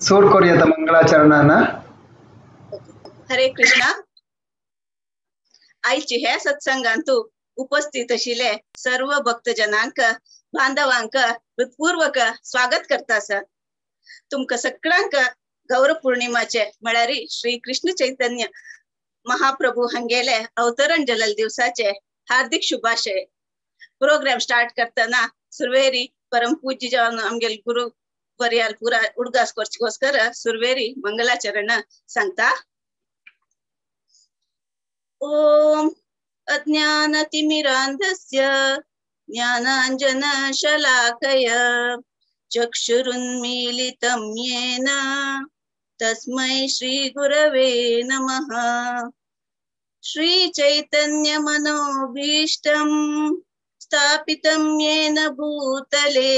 सूर कोरियाता मंगलाचरणान. हरे कृष्णा. आयची हे सत्संगांतु उपस्थित आशिल्ले सर्व भक्तजनांक बांधवांक हृत्पूर्वक स्वागत करता सर. तुमकां सगळ्यांक गौर पौर्णिमाचे म्हळ्यार श्री कृष्ण चैतन्य महाप्रभू हांगेले अवतरण जलल दिवसाचे हार्दिक शुभाशय. प्रोग्राम स्टार्ट करतना सुरवेरी परमपूज्य जावन आमगेले गुरु पर्याल पुरा उडगास करचेकोस्कर सुरवेरी मंगलाचरण सांगता. ओम अज्ञानतिमिरांधस्य ज्ञानांजनशलाकय चक्षुरुन्मीलितं येन तस्मै श्री गुरवे नमः. श्री चैतन्य मनोभीष्टं स्थापितं येन भूतले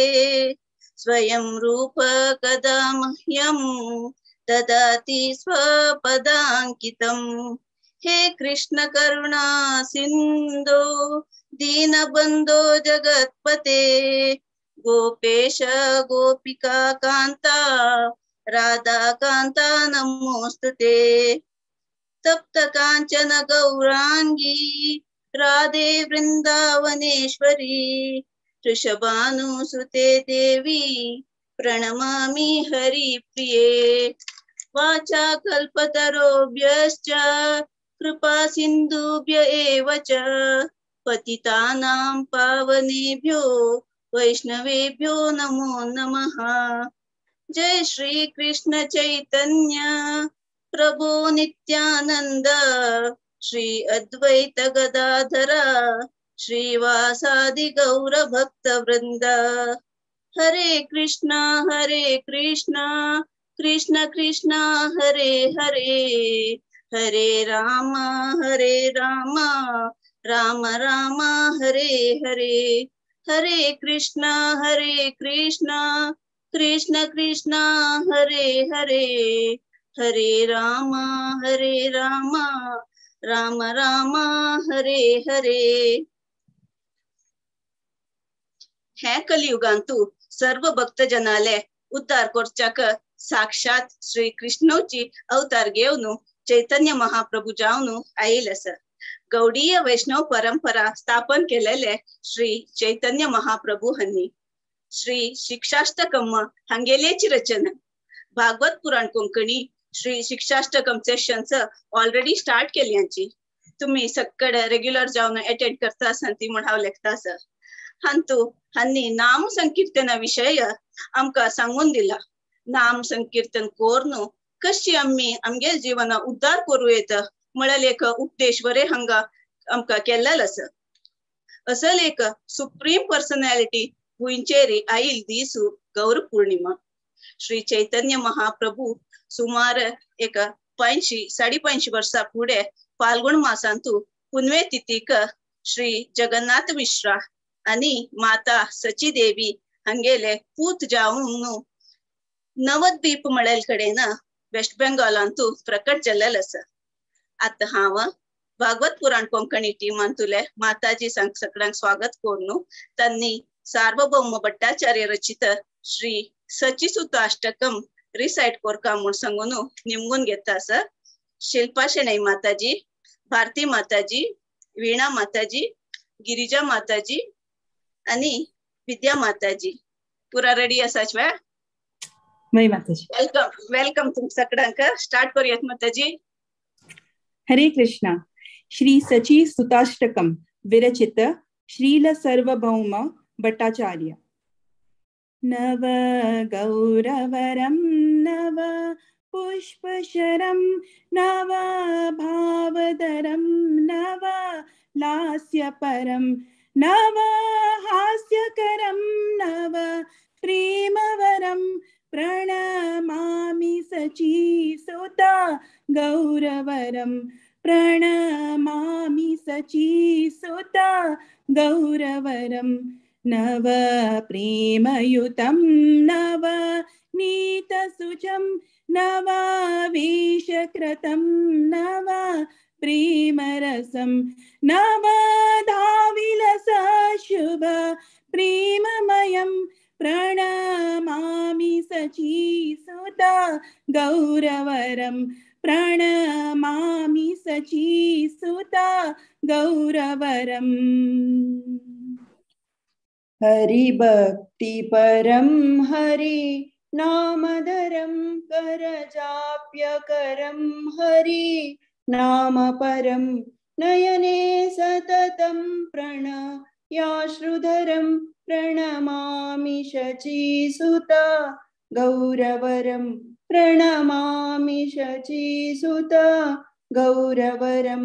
स्वयं रूप कदा मह्यं ददाति स्वपदाङ्कितं. हे कृष्ण करुणा सिन्धो दीनबन्धो जगत्पते गोपेश गोपिका कांता राधा कांता नमोस्तुते. तप्त कांचन गौरांगी राधे वृंदावनेश्वरी वृषभानुसुते देवी प्रणमामि हरिप्रिये. वाचा कल्पतरुभ्यश्च कृपा सिन्धुभ्य एव च पतितानां पावनेभ्यो वैष्णवेभ्यो नमो नमः. जय श्री कृष्ण चैतन्य प्रभु नित्यानंद श्री अद्वैत गदाधर श्रीवासादि गौर भक्त वृंद. हरे कृष्णा हरे कृष्णा कृष्ण कृष्ण हरे हरे हरे राम राम राम हरे हरे. हरे कृष्णा कृष्ण कृष्ण हरे हरे हरे राम राम राम हरे हरे. हे कलियुगांतु सर्व भक्तजनाले उद्धार करच्याक साक्षात श्री कृष्णची अवतार घेवन चैतन्य महाप्रभू जावन आयिल्ले आसा. गौडीय वैष्णव परंपरा स्थापन केलेले श्री चैतन्य महाप्रभू हांणी श्री शिक्षाष्टकम हांगेल्याची रचना Bhagavata Purana Konkani Shri Shikshashtakam sessions already start केल्यांची तुम्ही सगळे रेग्युलर जावन अटेंड करता आसा ती म्हूण हांव लेखता आसा. हांतू हांणी नाम संकीर्तना विशय आमकां सांगून दिला. नाम संकीर्तन कोरून कशी आमी आमगे जिवना उद्धार करूं येता म्हळ्यार एक उपदेश बरे हांगा आमकां केल्लेलो आसा. असल एक सुप्रीम पर्सनॅलिटी भुंयचेर आयिल दीस गौर पौर्णिमा. श्री चैतन्य महाप्रभू सुमार एक 550 वर्सां फुडें फाल्गुन मासांतू पुनवे तिथीक श्री जगन्नाथ मिश्रा आनी माता सची देवी हांगेले पूत जावन नवद्वीप म्हळ्ळे कडेन वेस्ट बेंगॉलांतू प्रकट जाल्लेलो आसा. आतां हांव भागवत पुराण कोंकणी टिमांतुले माताजी सगळ्यांक स्वागत करून तांणी सार्वभौम भट्टाचार्य रचित श्री सचिसुताष्टकम रिसायट कोरका म्हूण सांगून निमगून घेता आसा. शिल्पा शेणै माताजी, भारती माताजी, वीणा माताजी, गिरिजा माताजी आनी विद्या माताजी पुरा रेडी आसाच वे? माताजी welcome welcome तुम सगळ्यांक. स्टार्ट करूयात माताजी. हरे कृष्णा. श्री सची सुताष्टकम विरचित श्रील सार्वभौम भट्टाचार्य. नव गौरवरम नव पुष्पशरम नव भावदरम नव लास्यपरम नव हास्यकरम नव प्रेमवरम प्रणमामि सचीसुता गौरवरम प्रणमामि सचीसुता गौरवरम. नव प्रेमयुतं नव नीतसुचं नवावेशकृतं नव प्रेमरसं नवधाविलस शुभ प्रेममयं प्रणमामि सचीसुता गौरवरं प्रणमामि सचीसुता गौरवरम्। हरिभक्तिपरं हरि नामधरं करजाप्यकरं हरि नामपरं नयने सततं प्रणयाश्रुधरं प्रणमामि शचीसुता गौरवरं प्रणमामि शचीसुता गौरवरं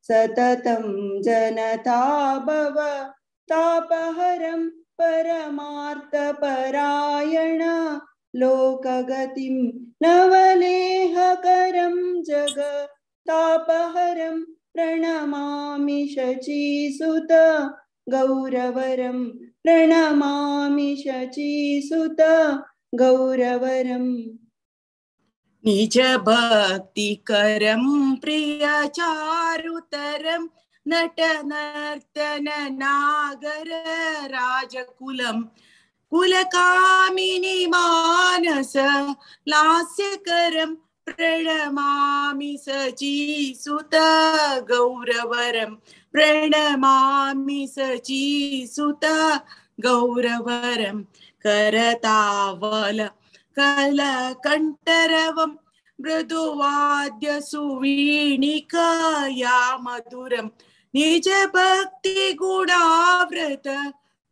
सततं जनता भव तापहरं परमार्थपरायण लोकगतिं नवलेहकरं जगतापहरं प्रणमामि शचीसुता गौरवरं प्रणमामि शचीसुता गौरवरम्। निज भक्तिकरं प्रियचारुतरं नटनर्तन नागर राजकुलं कुलकामिनी मानस लास्यकरं प्रणमामि सचीसुत गौरवरं प्रणमामि सचीसुत गौरवरं। करतावल कलकण्ठरवं मृदुवाद्य सुवीणिकया मधुरं निज भक्ति गुणावृत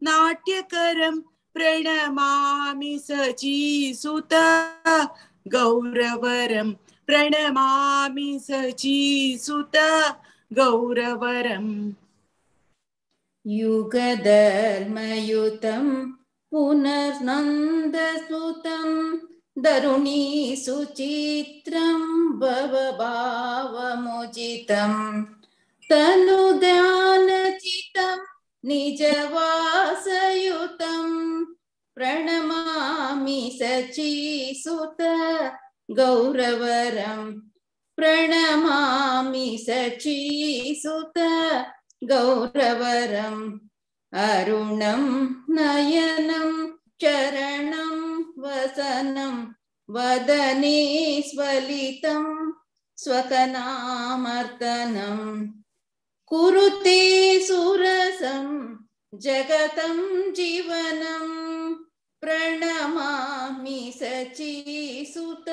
नाट्यकरं प्रणमामि सचीसुत गौरवरं प्रणमामि सचीसुत गौरवरम्। युगधर्मयुतं पुनर्नन्दसुतं दरुणी सुचित्रं भवभावमुचितं तनुध्यानचितं निजवासयुतं प्रणमामि सचीसुत गौरवरं प्रणमामि सचीसुत गौरवरम्। अरुणं नयनं चरणं वसनं वदने स्वलितं स्वकनामर्तनं कुरुते सुरसं जगतं जीवनं प्रणमामि सचीसुत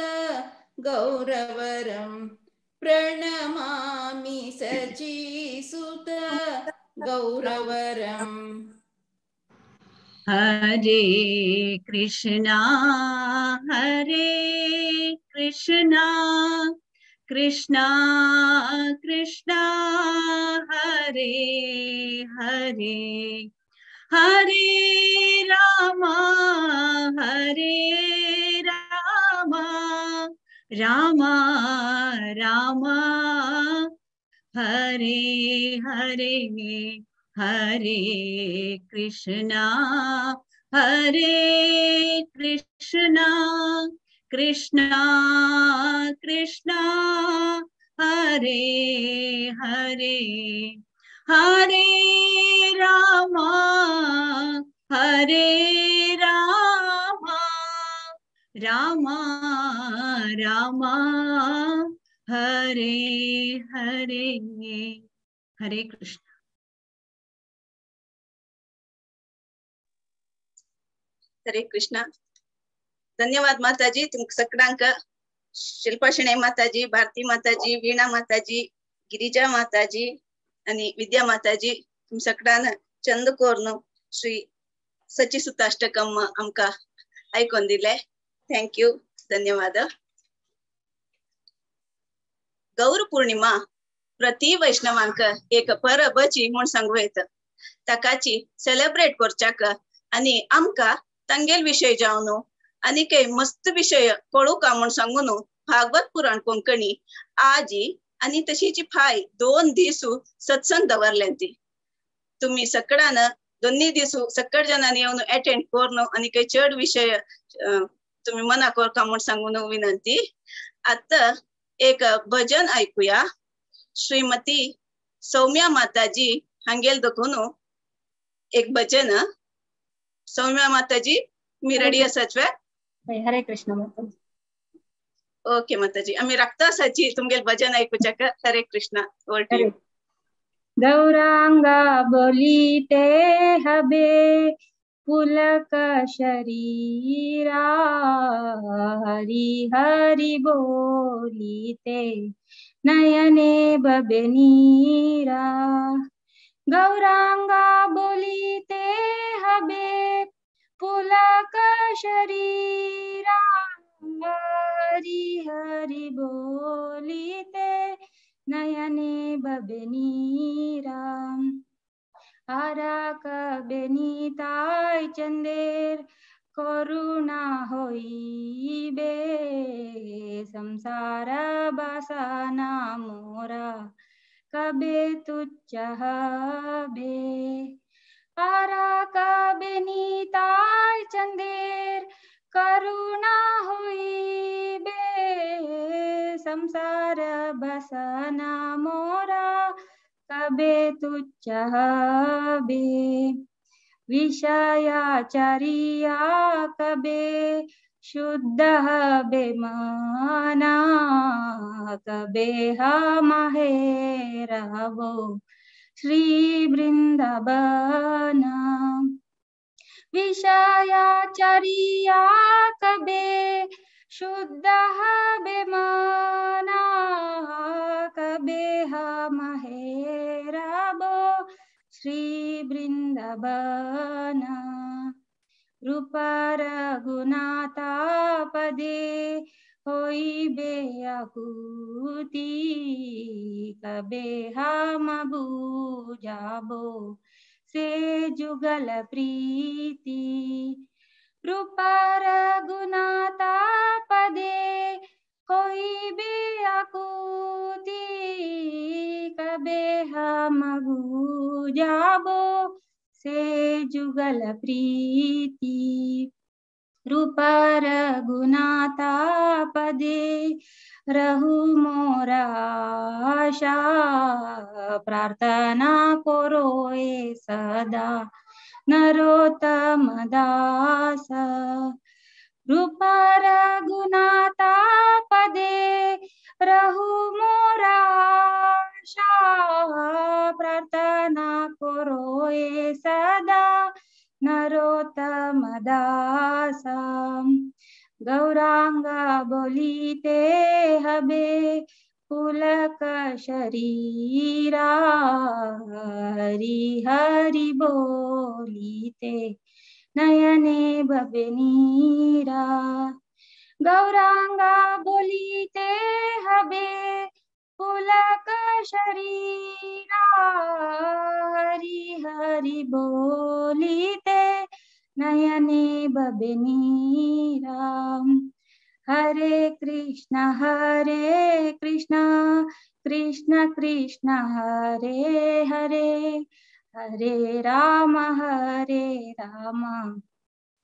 गौरवरं प्रणमामि सचीसुत गौरवरम्। हरे कृष्णा हरे कृष्णा कृष्णा कृष्णा हरे हरे हरे रामा हरे रामा रामा रामा हरे हरे हरे कृष्णा हरे कृष्णा कृष्णा कृष्णा हरे हरे हरे रामा हरे रामा रामा रामा हरे हरे। हरे कृष्ण। हरे कृष्णा। धन्यवाद माताजी, तुमक सगळ्यांक, शिल्पा शेणै माताजी, भारती माताजी, वीणा माताजी, गिरिजा माताजी आणि विद्या माताजी, तुम सगळ्यांना चंद कोर्न श्री सचिसुताष्टकम आमका आयकोन दिले. Thank you, धन्यवाद. गौर पौर्णिमा प्रति वैष्णवांक एक परबची म्हूण सांगू येता. ताकाची सेलेब्रेट करच्याक आनी आमकां तांगेल विशय जावन आनी काही मस्त विशय कळूका म्हूण सांगून भागवत पुराण कोंकणी आजी आनी तशीची फाय 2 दिसू सत्संग दवरले ती. तुम्ही सगळ्यान दोन्ही दिसू सगळ जणांनी येवन अटेंड करून आनी काही चड विशय तुम्ही मना करता म्हूण सांगून विनंती. आता एक भजन ऐकूया. श्रीमती सौम्या माताजी हांगेल दखून एक भजन. सौम्या माताजी मी रेडी आसात वे? हरे कृष्ण माताजी. ओके माताजी, आमी राखता आसाची तुमगेले भजन आयकुच्याक. हरे Krishna. Over to you. Gauranga बोलिते हबे पुलक शरीरा, हरि हरि बोलिते नयने बबे नीरा. गौरांगा बोलिते हबे पुलक शरीरा, हरि हरि बोलिते नयने बबे नीरा. आरा कबे निताई चंदेर करुणा होइबे, संसार बासना मोरा कबे तुच्छ हबे. आरा कबे निताई चंदेर करुणा होइबे, संसार बसना मोरा कबे तुच्छ हबे. विषयाचारिया कबे शुद्ध हबे माना, कबे हम हेरबो श्री वृंदावना. विषयाचारिया कबे शुद्ध हबे माना, कबे हम हेरबो श्री वृंदावना. रूप रघुनाथा पदे होइबे आकुति, कबे हम बुझाबो से जुगल प्रीति. रूप रघुनाथा पदे होइबे आकुति, कबे हम बुझाबो से जुगल प्रीति. रूप रघुनाथा पदे रहु मोरा आशा, प्रार्थना करो ए सदा नरोत्तम दास. रूप रघुनाथा पदे रहु मोरा आशा, प्रार्थना करो ए सदा नरोत्तम दास. गौरांगा बोलिते हबे पुलक शरीरा, हरि हरि बोलिते नयने बबे नीरा. गौरांगा बोलिते हबे पुलक शरीरा, हरि हरि बोलिते नयने बबे नीरा. हरे कृष्ण कृष्ण कृष्ण हरे हरे, हरे राम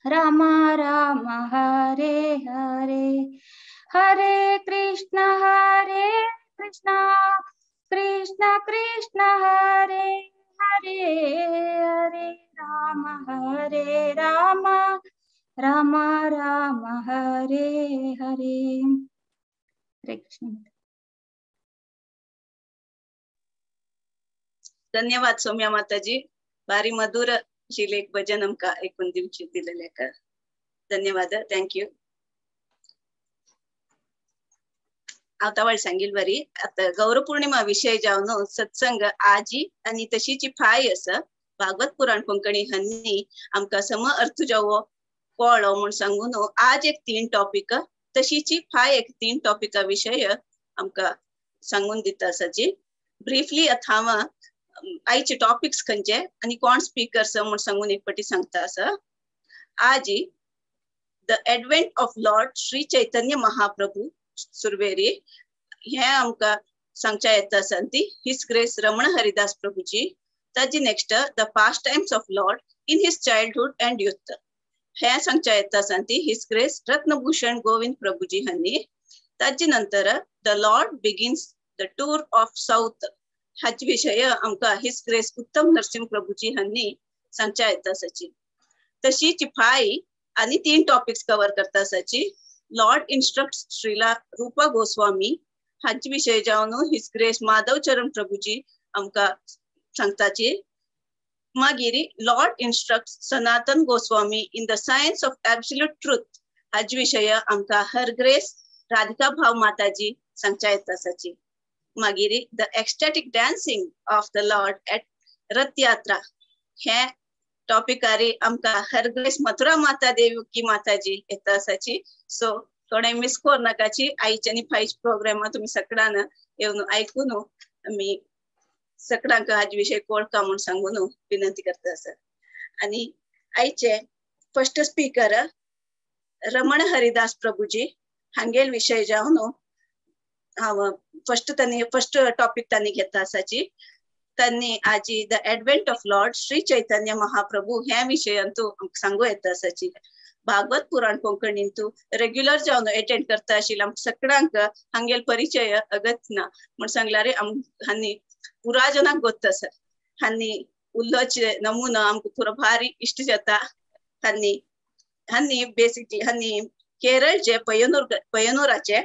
राम राम हरे हरे. हरे कृष्ण कृष्ण कृष्ण हरे हरे, हरे राम राम राम हरे हरे. हरे कृष्ण. धन्यवाद सौम्या माताजी. भारी मधुर शिलेख भजन आमकां ऐकून दिवचे दिलेले. धन्यवाद. Thank you. हांव तवळ सांगील बरी आता गौरपौर्णिमा विशय जावन सत्संग आजी आनी तशीची फाय आसा. भागवत पुराण कोंकणी हन्नी आमकां सम अर्थ जावो कळ्ळो म्हूण सांगून आज एक 3 टॉपिक तशीची फाय एक 3 टॉपिका विशय आमकां सांगून दिता आसाची. ब्रीफली आतां हांव आयचे टॉपिक्स खंयचे आनी कोण स्पीकर्स म्हूण सांगून एक पटी सांगता आसा. आजी the advent of Lord Shri Chaitanya Mahaprabhu सुरवेरी हे आमकां सांगच्या येता आसा ती his grace Raman Haridas Prabhuji. ताजी next the pastimes of Lord in his childhood and youth हे सांगच्या येता आसा ती his grace Ratnabhushan Govind Prabhuji हांणी. ताजे नंतर the Lord begins the tour of south हाचे विशय आमकां his grace उत्तम नरसिंह प्रभुजी हांणी सांगच्या येता आसाची. तशीच फाय आणि 3 टॉपिक्स कव्हर करता आसाची. लॉर्ड इन्स्ट्रक्ट श्रीला रूपा गोस्वामी हांचे विशय जावन his grace Madhav चरण प्रभुजी आमकां सांगताची. मागीर Lord instruct Sanatan Goswami in the science of absolute truth हाजे विशय आमकां हर ग्रेस राधिका भाव माताजी सांगच्या येता आसाची. मागीर the ecstatic dancing of the Lord at Rath Yatra हे टॉपिकारी आमकां हर ग्रेस मथुरा माता देवकी माताजी येता आसाची. सो कोणें मिस करूं नाकाची. आयचे आनी फायचे प्रोग्रामा तुमी सगळ्यान येवन आयकून आमी सगळ्यांक हाजे विशय कोळका म्हूण सांगून विनंती करता आसा. आनी आयचे फर्स्ट स्पीकर रमण हरिदास प्रभुजी हांगेल विशय जावन हांव फर्स्ट तांणी फर्स्ट टॉपिक तांणी घेता आसाची. तांणी आजी the advent of Lord Shri Chaitanya Mahaprabhu ह्या विशयांतू सांगू येता आसाची. भागवत पुराण कोंकणींतू रेग्युलर जावन अटेंड करता आशिल्ल्या आमकां सगळ्यांक हांगेल परिचय अगत ना म्हूण सांगल्यार हांणी पुरा जनाक गोत्त आसा. हांणी उल्लोचे नमुना आमकां पुरो भारी इश्ट जाता. हांणी हांणी बेसिकली हांणी केरळचे पयनूराचे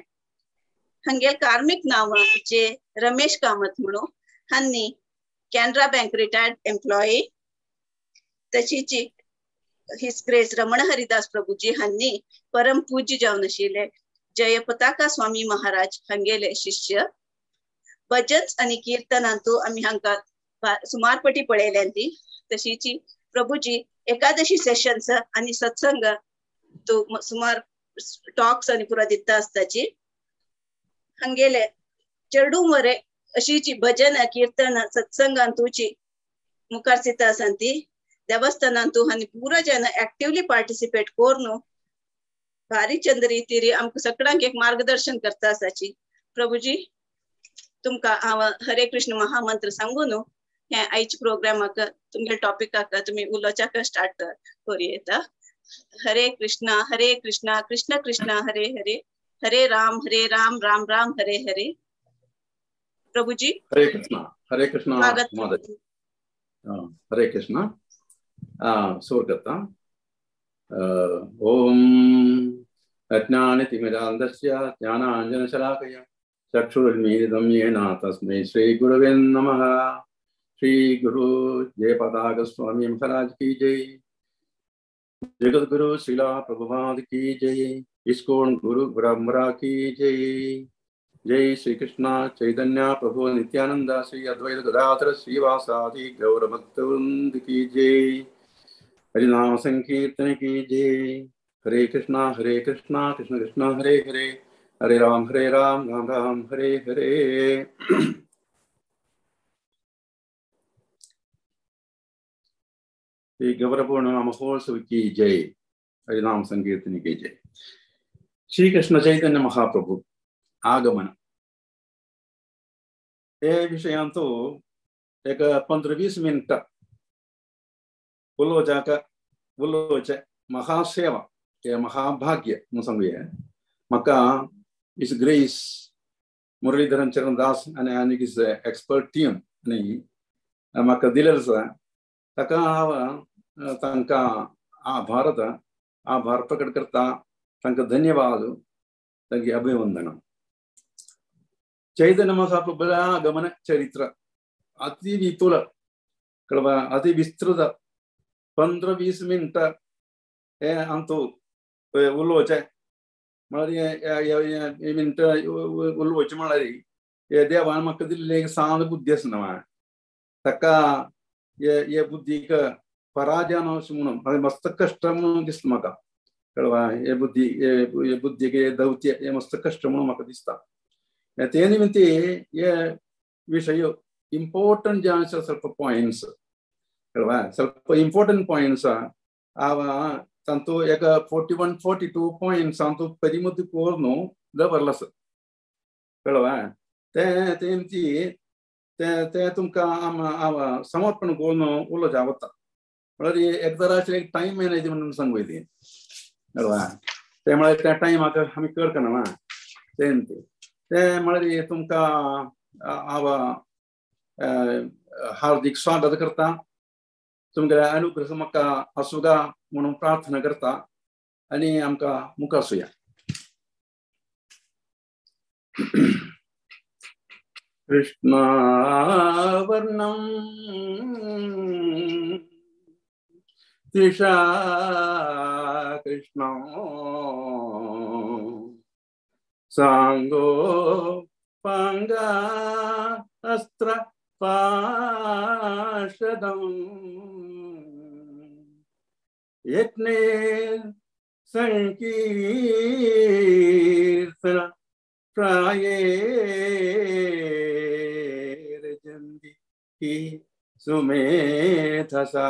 हांगेल कार्मिक नांव जे रमेश कामत म्हणून. हांणी कॅनरा बँक रिटायर्ड एम्प्लॉई. तशीच his grace Raman Haridas Prabhuji हांणी परम पूज्य जावन आशिल्ले जय पताका स्वामी महाराज हांगेले शिष्य. भजन आनी कीर्तनांतू आमी हांकां सुमार पटी पळयल्यान ती. तशीच प्रभुजी एकादशी सेशन्स आनी सत्संग तू सुमार टॉक्स आनी पुरा दिता आसताची. हांगेले चेडू मरे अशीची भजन कीर्तन सत्संगांतूची मुखार दिता आसा ती. देवस्थानांतू हांणी पुरा जन एक्टिवली पार्टिसिपेट करून भारी चंद रितीरी आमकां सगळ्यांक एक मार्गदर्शन करता आसाची. प्रभुजी तुमकां हांव हरे कृष्ण महामंत्र सांगून हे आयच्या प्रोग्रामाक तुमगे टॉपिकाक तुमी उलोवच्याक स्टार्ट करूं येता. हरे कृष्णा हरे कृष्णा कृष्ण कृष्ण हरे हरे हरे राम राम राम हरे हरे. प्रभुजी हरे कृष्णा हरे कृष्णा स्वागत. हरे कृष्णा. स्वर्गत ओम अज्ञानतिमिरान्धस्य ज्ञानाञ्जनशलाकया चक्षुरुन्मीलितं येन तस्मै श्रीगुरवे नमः. श्री गुरु जयपताक स्वामी महाराज की जय. जगद्गुरु श्रीला प्रभुपाद की जय. इस्कोन गुरु ब्रह्मरा की जय. जय श्री कृष्ण चैतन्य प्रभु नित्यानंद श्री अद्वैत गदाधर श्रीवासादि गौर भक्तवृंद की जय. हरिनाम संकीर्तन की जय. हरे कृष्णा कृष्ण कृष्ण हरे हरे हरे राम राम राम हरे हरे. श्री गौर पूर्णिमा महोत्सव की जय. हरिनाम संकीर्तन की जय. श्री कृष्ण चैतन्य महाप्रभु आगमन हे विषयांतु एक 15-20 मिनिट उलोवच्याक उलोवचें महासेवा हे महाभाग्य म्हणून सांगुया. म्हाका his grace Muralidharan चरण दास आनी आनी his expert team आनी म्हाका दिलें आसा ताका हांव तांकां आभार आभार प्रकट करता. तांकां धन्यवाद, तांगे अभिवंदन. चैतन्य महाप्रभु आगमन चरित्र अति विपुल कळवा अति विस्तृत 15-20 मिनट हे अंतु उलोवचें म्हळ्यार मिनट उलोवचें म्हळ्यार हे देवान म्हाका दिल्ली एक सांद बुद्धी आसना ताका हे बुद्धीक पराजय अशें म्हणून मस्त कश्ट म्हणून दिसता म्हाका कळवा. हे बुद्धी हे बुद्धीक हे दौत्य हे मस्त कश्ट म्हणून म्हाका दिसता. ते निमित्ते हे विषय इंपॉर्टंट जे आसा ಸ್ವಲ್ಪ पॉयंट्स कळवा, ಸ್ವಲ್ಪ इंपॉर्टंट पॉयंट्स हांव तांतू एक 41-42 पॉयंट्स हांव परिमित करून दवरला आसा कळवा. ते तेमची ते ते तुमकां हांव समर्पण करून उलोवचें वता. म्हळ्यार एकदां अशें एक टायम मॅनेजमेंट म्हणून सांगू ती कळवा. ते म्हळ्यार त्या टायमाक आमी करतना तें ते म्हळ्यार तुमकां हांव हार्दिक स्वागत करता. तुमगेले अनुग्रह म्हाका आसूगा म्हणून प्रार्थना करता. आनी आमकां मुखार सुया. कृष्णावर्णं त्रिषा कृष्णो सांगो पांगा अस्त्र पाशदं यत्ने संकीर्तन प्रायेरजन्ति हि सुमेधसा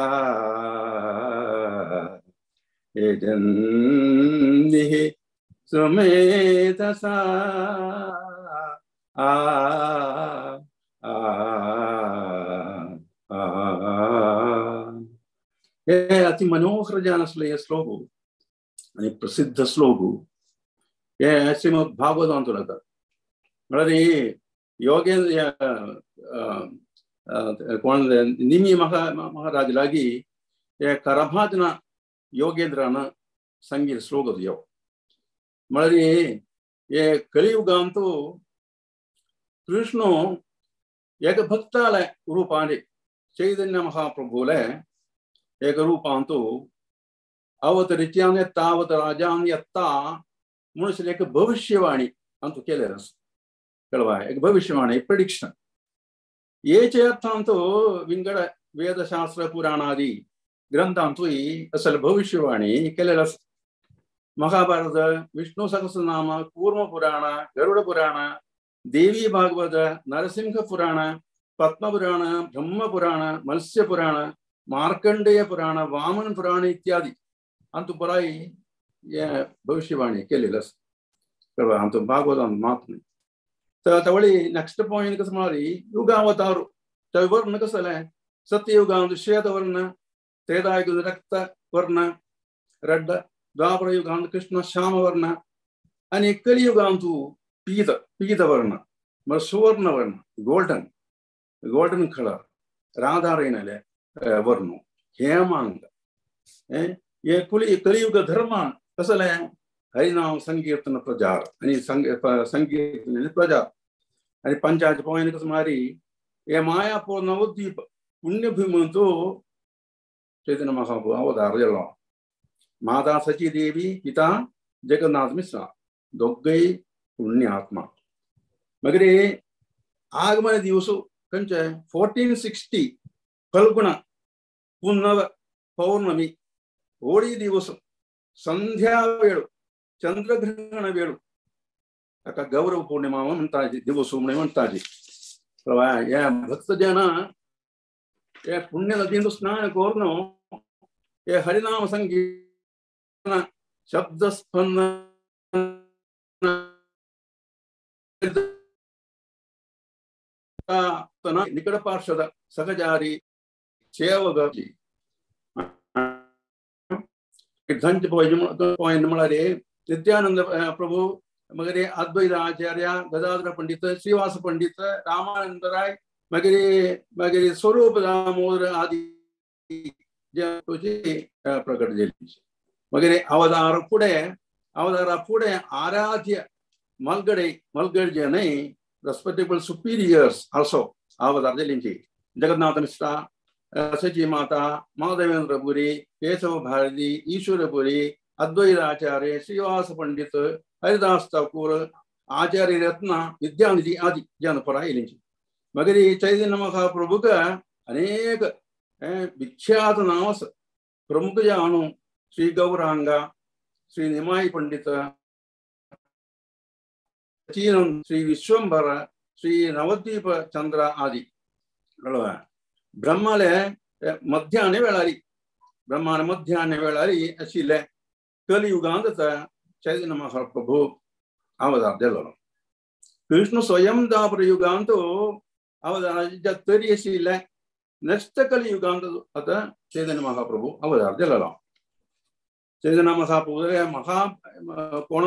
यजन्ति सुमेधसा आ आ आ. हे अति मनोहर जान आसले हे श्लोक आनी प्रसिद्ध श्लोक हे श्रीमद भागवतांत उलयतात. म्हळ्यार योगेंद्र कोण निमी महाराज लागीं हे करभाजना योगेंद्रान संगीत श्लोक यो. म्हळ्यार हे कलियुगांतू कृष्ण एक भक्ताले रूपाने चैतन्य महाप्रभुले एक रूपांतु अवतरिच्यान तावत राजान यत्ता म्हणून एक भविष्यवाणी अंतु केले कळवा एक भविष्यवाणी प्रिडिक्शन. येचे अर्थांतु विंगड वेदशास्त्र पुराणादी ग्रंथांतु असल भविष्यवाणी केलेलं. महाभारत, विष्णु सहस्रनाम, कूर्म पुराण, गरुड पुराण, देवी भागवत, नरसिंह पुराण, पद्म पुराण, ब्रह्म पुराण, मत्स्य पुराण, मार्कंडेय पुराण, वामन पुराण इत्यादी अंतु पुराई भविष्यवाणी केलेलं. अंतु भागवत मात न्ही. तर तवळी नेक्स्ट पॉइंट कसं म्हळ्यार युगावतार वर्ण कसं सत्ययुगांत श्वेतवर्ण, त्रेतायुग रक्त वर्ण रेड, द्वापर युगांत कृष्ण श्यामवर्ण आनी कलियुगांतु पीत पीतवर्ण म्हळ्यार सुवर्ण वर्ण, गोल्डन गोल्डन कलर, राधारेणले वर्ण, हेमांग. हे कलियुग धर्म कसले हरिनाम संकीर्तन प्रचार आनी संकीर्तन प्रचार. आनी पंचायत पॉइंट कसं मारी हे मायापूर नवद्वीप पुण्यभूमींतु चैतन्य महाप्रभु अवतार जालो. माता सची देवी, पिता जगन्नाथ मिश्रा, दोग्गय पुण्यात्मा. मगरे आगमन दिवस खंयचे 1460 फल्गुण पुन्नव पौर्णमी होळी दिवस संध्या वेळ चंद्रग्रहण वेळ ताका गौरव पौर्णिमा म्हणटाजी दिवस म्हणटाजी. ह्या भक्तजन हे पुण्य नदींत स्नान करून हे हरिनाम संगीत शब्द स्पंदन निकट पार्षद सहचारी सेवक पॉइंट म्हळ्यार नित्यानंद प्रभु, मगरे अद्वैत आचार्य, गदाधर पंडित, श्रीवास पंडित, रामानंद राय, मगरे मगरे स्वरूप दामोदर आदी प्रकट जाली. मगरे अवतार फुडें अवतारा फुडें आराध्य मलगडे मलगडे जे न्हय रेस्पेक्टेबल सुपिरियर्स आल्सो अवतार जाली. जगन्नाथ मिश्रा, सची माता, माधवेंद्र पुरी, केशव भारती, ईश्वरपुरी, अद्वैत आचार्य, श्रीवास पंडित, हरिदास ठाकूर, आचार्य रत्न, विद्यानिधि आदी जन परायलिंची. मगरी चैतन्य महाप्रभुक अनेक विख्यात नाम प्रमुख जाणू श्री गौरांग, श्री निमाई पंडित, श्री विश्वंभर, श्री नवद्वीप चंद्र आदि. ब्रह्माले मध्यान्ह वेळारी ब्रह्मान मध्यान्ह वेळारी आशिल्ले कलियुगांत चैतन्य महाप्रभु अवतार जालो. कृष्ण स्वयं द्वापर युगांत अवतार तरी आशिल्ले नेक्स्ट कलियुगांत आतां चैतन्य महाप्रभु अवतार जालो. चैतन्य महाप्रभु महा कोण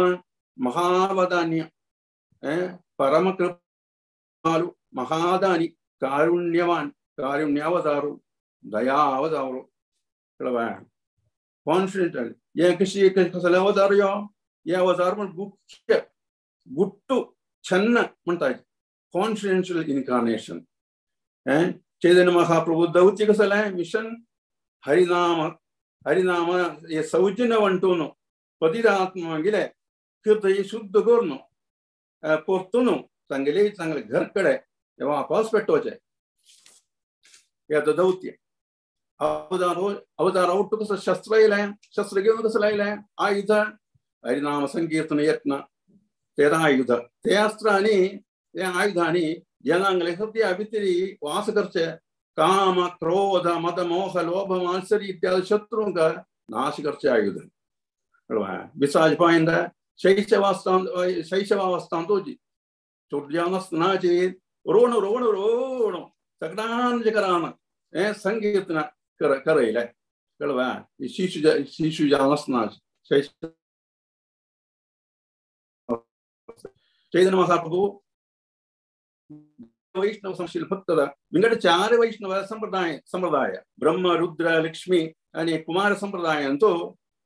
महावदान्य परमकृपालु महादानी कारुण्यवान कारुण्यावतारू दया अवतारू कॉन्फिडेंट हे कशी कसले अवतार यो हे अवतार म्हण गुप्य गुट्टू छन्न म्हणटा कॉन्फिडेन्शियल इनकार्नेशन. चैतन्य महाप्रभु दौत्य कसलें मिशन हरिनाम हरिनाम हे सौजन्य वंटून पतितात्मागेले हृदय शुद्ध करून परतून तांगेले चांगले घर कडे वापस पेटोवचें हे आतां दौत्य. अवतार अवतार ಒಟ್ಟು कसं शस्त्र येयलें शस्त्र घेवन कसं लायलें आयुध हरिनाम संकीर्तन यत्न तेरा आयुध ते अस्त्रांनी ते आयुधांनी जनांगले हृदया भितरी वास करचे काम क्रोध मद मोह लोभ मात्सर्य इत्यादि शत्रूंक नाश करचे आयुध. बिसाज पायंद शैशवावस्थांतोची चोड्यानस्नाची रोण रोण रोण सगळ्यांचे करान हे संकीर्तन करयलें कळवा शिशु शिशु जावन चैतन्य महाप्रभु वैष्णव संशील भक्तದ विंगड चार वैष्णव संप्रदाय संप्रदाय ब्रह्म रुद्र लक्ष्मी आणि कुमार संप्रदाय अंतू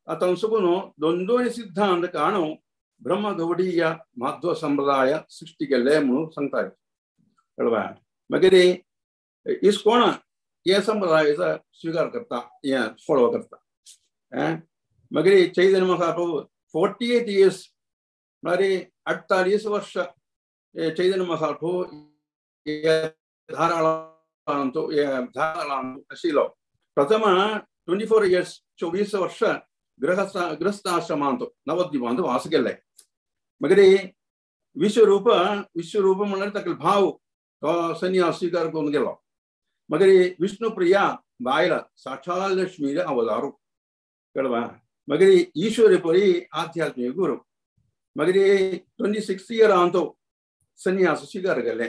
आतां सुगुण दोन दोन सिद्धांत काणू ब्रह्म गौडीय माध्व संप्रदाय सृष्टी केल्ले म्हणून सांगता कळवा. मागीर इस्कोण हे संप्रदायाचा स्वीकार करता हे फॉलो करता. मागीर चैतन्य महाप्रभु 48 इयर्स म्हळ्यार 48 वर्ष चैतन्य महाप्रभु धाराळांतु धाराळांतु आशिल्लो. प्रथम 24 इयर्स 24 वर्ष गृहस्थ गृहस्थाश्रमांतु नवद्वीपांतु वास केल्ले. मागीर विश्वरूप विश्वरूप म्हळ्यार ताका भाव तो संन्यास स्वीकार करून गेलो. मागीर विष्णुप्रिया बायल साक्षात लक्ष्मी अवतारू कळवा. मागीर ईश्वरपुरी आध्यात्मिक गुरु. मागीर 26 इयरांतु संन्यास स्वीकार केले.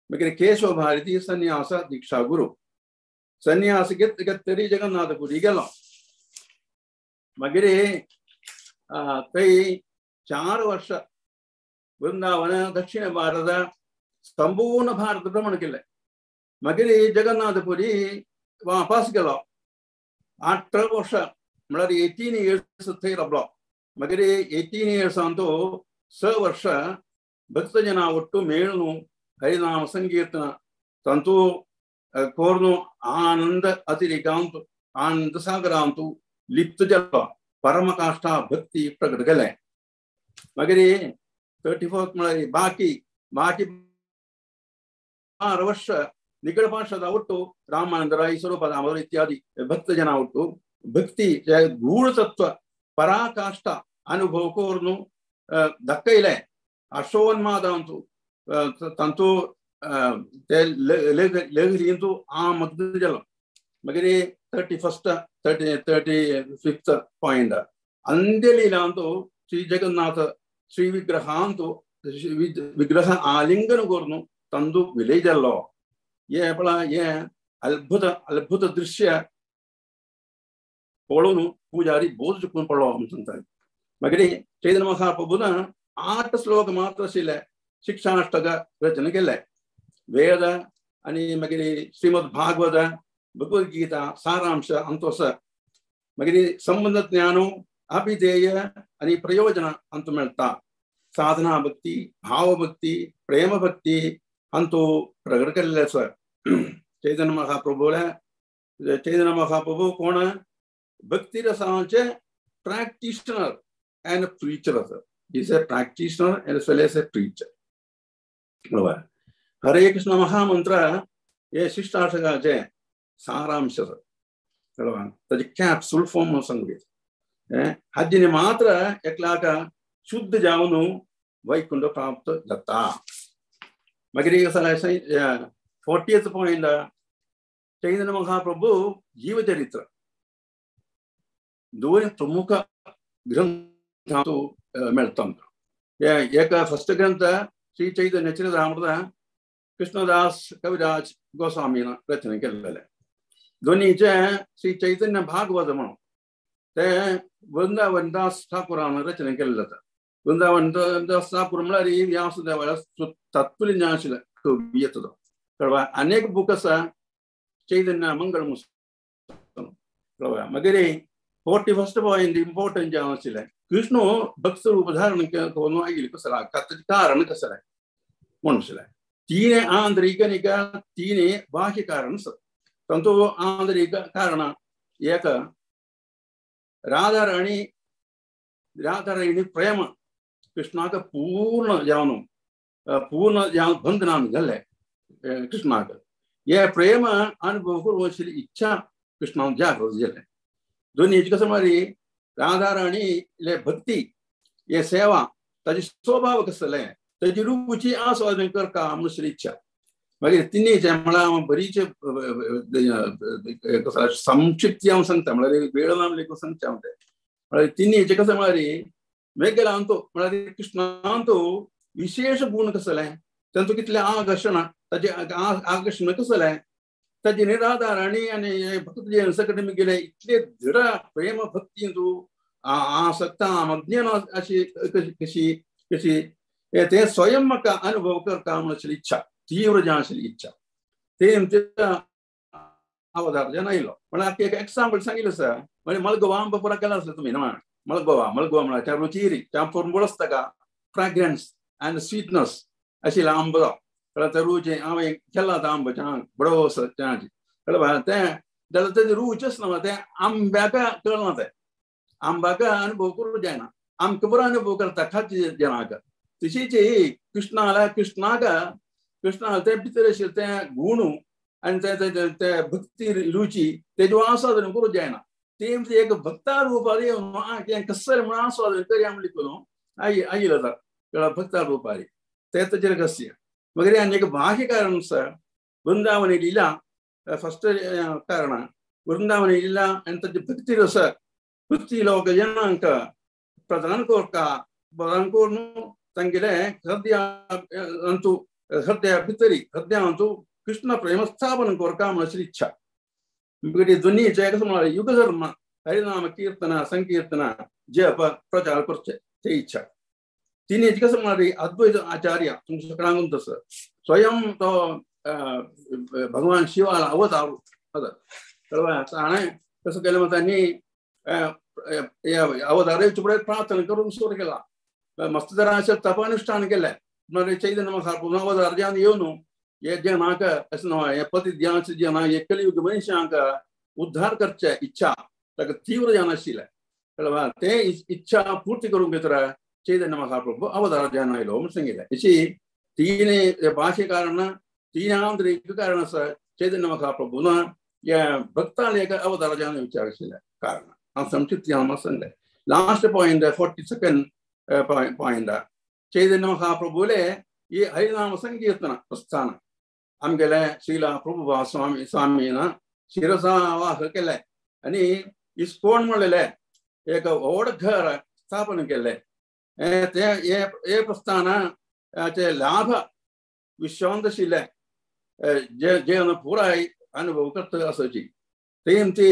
मागीर केशव भारती संन्यास दीक्षा गुरु संन्यास घेत तरी जगन्नाथपुरी गेलो. मागीर थंय 4 वर्ष वृंदावन दक्षिण भारत संपूर्ण भारत भ्रमण केलें. मागीर जगन्नाथपुरी वापस गेलो 18 वर्ष म्हळ्यार 18 इयर्स थंय रावलो. मागीर 18 इयर्सांतू 6 वर्ष भक्तजना ಒಟ್ಟು ಮೇಳುನು ಹರಿನಾಮ ಸಂಕೀರ್ತನ ತಂತು ಕೋರ್ನು ಆನಂದ ಅತಿರೇಕಾಂತು ಆನಂದ ಸಾಗರಾಂತು ಲಿಪ್ತ ಜಲ ಪರಮಕಾಷ್ಠ ಭಕ್ತಿ ಪ್ರಕಟ केलें. मागीर 34 म्हळ्यार बाकी बाकी 12 वर्ष निकट पार्षद ಒಟ್ಟು ರಾಮಾನಂದ ರಾಯ್ ಸ್ವರೂಪ ದಾಮೋದರ ಇತ್ಯಾದಿ ಭಕ್ತಜನ ಒಟ್ಟು ಭಕ್ತಿ ಗೂಢ ತತ್ವ ಪರಾಕಾಷ್ಠ ಅನುಭವ ಕೋರ್ನು ದಕ್ಕೈಲೆ ಅಶೋನ್ಮಾದ ಅಂತು ತಂತು ಲಹರಿಂತು ಆ ಮಗ್ನ ಜಲ. ಮಗರಿ 31st 35th point ಅಂತ್ಯಲೀಲ ಅಂತೂ ಶ್ರೀ ಜಗನ್ನಾಥ ಶ್ರೀ ವಿಗ್ರಹ ಅಂತೂ ವಿಗ್ರಹ ಆಲಿಂಗನ ಕೋರ್ನು ತಂದು ವಿಲೇಜಲ್ಲೋ ಏ ಏ ಅದ್ಭುತ ಅದ್ಭುತ ದೃಶ್ಯ ಪೊಳೋನು ಪೂಜಾರಿ ಬೋಧ ಚುಕ್ಕುನು ಪೊಳೋ ಅಂತಂತಾರೆ. ಮಗರಿ ಚೈತನ್ಯ ಮಹಾಪ್ರಭುನ 8 ಶ್ಲೋಕ ಮಾತ್ರ ಶಿಲೆ ಶಿಕ್ಷಾಷ್ಟಕ ರಚನೆ केले. ವೇದ आणि ಮಗರಿ ಶ್ರೀಮದ್ ಭಾಗವತ ಭಗವದ್ಗೀತಾ ಸಾರಾಂಶ ಅಂತೋಸ ಮಗರಿ ಸಂಬಂಧ ಜ್ಞಾನ ಅಭಿಧೇಯ आणि ಪ್ರಯೋಜನ ಅಂತ ಮೇಳ್ತಾ ಸಾಧನಾ ಭಕ್ತಿ ಭಾವಭಕ್ತಿ ಪ್ರೇಮ ಭಕ್ತಿ ಅಂತೂ प्रगट केल्ले सर. चैतन्य महाप्रभुले चैतन्य महाप्रभु कोण भक्ती रसाचे प्रॅक्टिशनर अँड प्रीचर आसा. Is a practitioner and as well as a preacher. बरोबर. हरे कृष्ण महामंत्र हे शिष्टाष्टकाचे सारांश आसा. बरोबर. ताचे कॅप्सूल फॉर्म म्हणून सांगू येता. हाजेने मात्र एकल्याक शुद्ध जावन वैकुंठ प्राप्त जाता. मागीर 40th point Chaitanya Mahaprabhu जीवचरित्र दोन प्रमुख ग्रंथ मेळटा आमकां. एक फर्स्ट ग्रंथ श्री चैतन्य चरितामृत कृष्णदास कविराज गोस्वामीन रचना केल्लें. दोनीचे श्री चैतन्य भागवत म्हणून ते वृंदावन दास ठाकुरान रचना केल्लें जाता. वृंदावन दास ठाकूर म्हळ्यार व्यासदेवाल्या तत्वज्ञान आशिल्लें कवी येता तो. कळवा अनेक बूक आसा चैतन्य मंगळ कळवा. मागीर 41st point important जावन आशिल्लें कृष्ण भक्त रूप धारण करून आयिल्लें कसला ताचें कारण कसलें म्हूण आशिल्लें तीन आंतरीक आनी तीन बाह्य कारण आसा तांचो आंतरीक कारणां एक राधाराणी राधाराणी प्रेम कृष्णाक पूर्ण जावन पूर्ण जावन बंधनान घाल्लें कृष्णाक हे प्रेम अनुभव करूंक आशिल्ली इच्छा कृष्णान जागृत जालें दोन हेजी कसं म्हळ्यार राधाराणी भक्ती हे सेवा ताजे स्वभाव कसलें ताजी रुची आस्वादन करता म्हूण आशिल्ली इच्छा मागीर तिन्ही म्हळ्यार हांव बरीचे संक्षिप्त हांव सांगता म्हळ्यार वेळ ना लेगून सांगता हांव तें म्हळ्यार तिन्ही हेचें कसं म्हळ्यार मेघलांतो म्हळ्यार कृष्णांतो विशेष गुण कसलें तांचो कितलें आकर्शण ताजें आकर्शण कसलें ताजे राधाराणी आनी भक्त जे कडेन गेले इतले दृढ प्रेम भक्ती तूं आसक्ता मज्ञान अशी कशी कशी ते स्वयं म्हाका अनुभव करता म्हूण आशिल्ली इच्छा तीव्र जावन आशिल्ली इच्छा ते अवतार जेन्ना आयलो म्हळ्यार एक एक्साम्पल सांगिल्लें आसा म्हणजे मलगोवा आंबो पुरा केला आसलो तुमी न्हय मलगोवा मलगोवा म्हळ्यार रुचिरी त्या पोरंबोळ आसता का फ्रेग्रन्स आनी स्वीटनस आशिल्लो आंबो कळ्ळें तें रुची हांवें केला तो आंबो छान बरो आसा छान कळ्ळें तें जाल्यार तेजें रूच ना तें आंब्याक कळना तें आंब्याक अनुभव करूंक जायना आमकां बरो अनुभव करता खाती जनाक तशीच कृष्णाला कृष्णाक कृष्णाक तें भितर आशिल्लें तें गुण आनी तें तें भक्ती रुची तेजें आस्वादन करूंक जायना तें एक भक्ता रुपार येवन कसलें म्हणून आस्वादन करया म्हणलें करून आयिल्लो आतां भक्ता रुपार तें ताचें रहस्य मगेर आनी एक बाह्य कारण आसा वृंदावनी लिला फस्ट कारण वृंदावनी लिला आनी ताची भक्ती रस भक्ती लोक जनांक प्रदान करता प्रदान करून तांगेले हृदय अंतू हृदया भितरी हृदयांतू कृष्ण प्रेम स्थापन करता म्हूण अशी इच्छा मगेर दोन्ही कसं म्हळ्यार युगधर्म हरिनाम कीर्तन संकीर्तन जप प्रचार करचे ते इच्छा तिन्ही कसं म्हळ्यार अद्वैत आचार्य तुमच्या सगळ्यांक तसं स्वयं तो भगवान शिवाला अवतार कळ्ळें ताणें कसं केलें मग त्यांनी अवतार फुडें प्रार्थना करून सुरू केला मस्त जरा अशें तपानुष्ठान केलें म्हळ्यार चैतन्य महाप्रभू अवतार जावन येवन हे जनाक अशें न्हय हे पति जना हे कलियुग मनशांक उद्धार करचे इच्छा ताका तीव्र जावन आशिल्लें कळ्ळें ते इच्छा पूर्ती करूंक भितर चैतन्य महाप्रभू अवतार जावन आयलो म्हूण सांगिल्लें अशी तीन भाशे कारण तीन आंतरीक कारण आसा चैतन्य महाप्रभून हे भक्तांले एक अवतार जावन विचार आशिल्लें कारण हांव संक्षिप्त हांव सांगलें last point 42nd point Chaitanya महाप्रभूले ही हरिनाम संकीर्तन प्रस्थान आमगेले श्रीला प्रभुपा स्वामी स्वामीन शिरसा वाह केलें आनी इस्कोन म्हणलेलें एक व्हड घर स्थापन केलें ते हे प्रस्थानाचे लाभ विश्वांत आशिल्ले जे जे पुराय अनुभव करता आसची तेम ते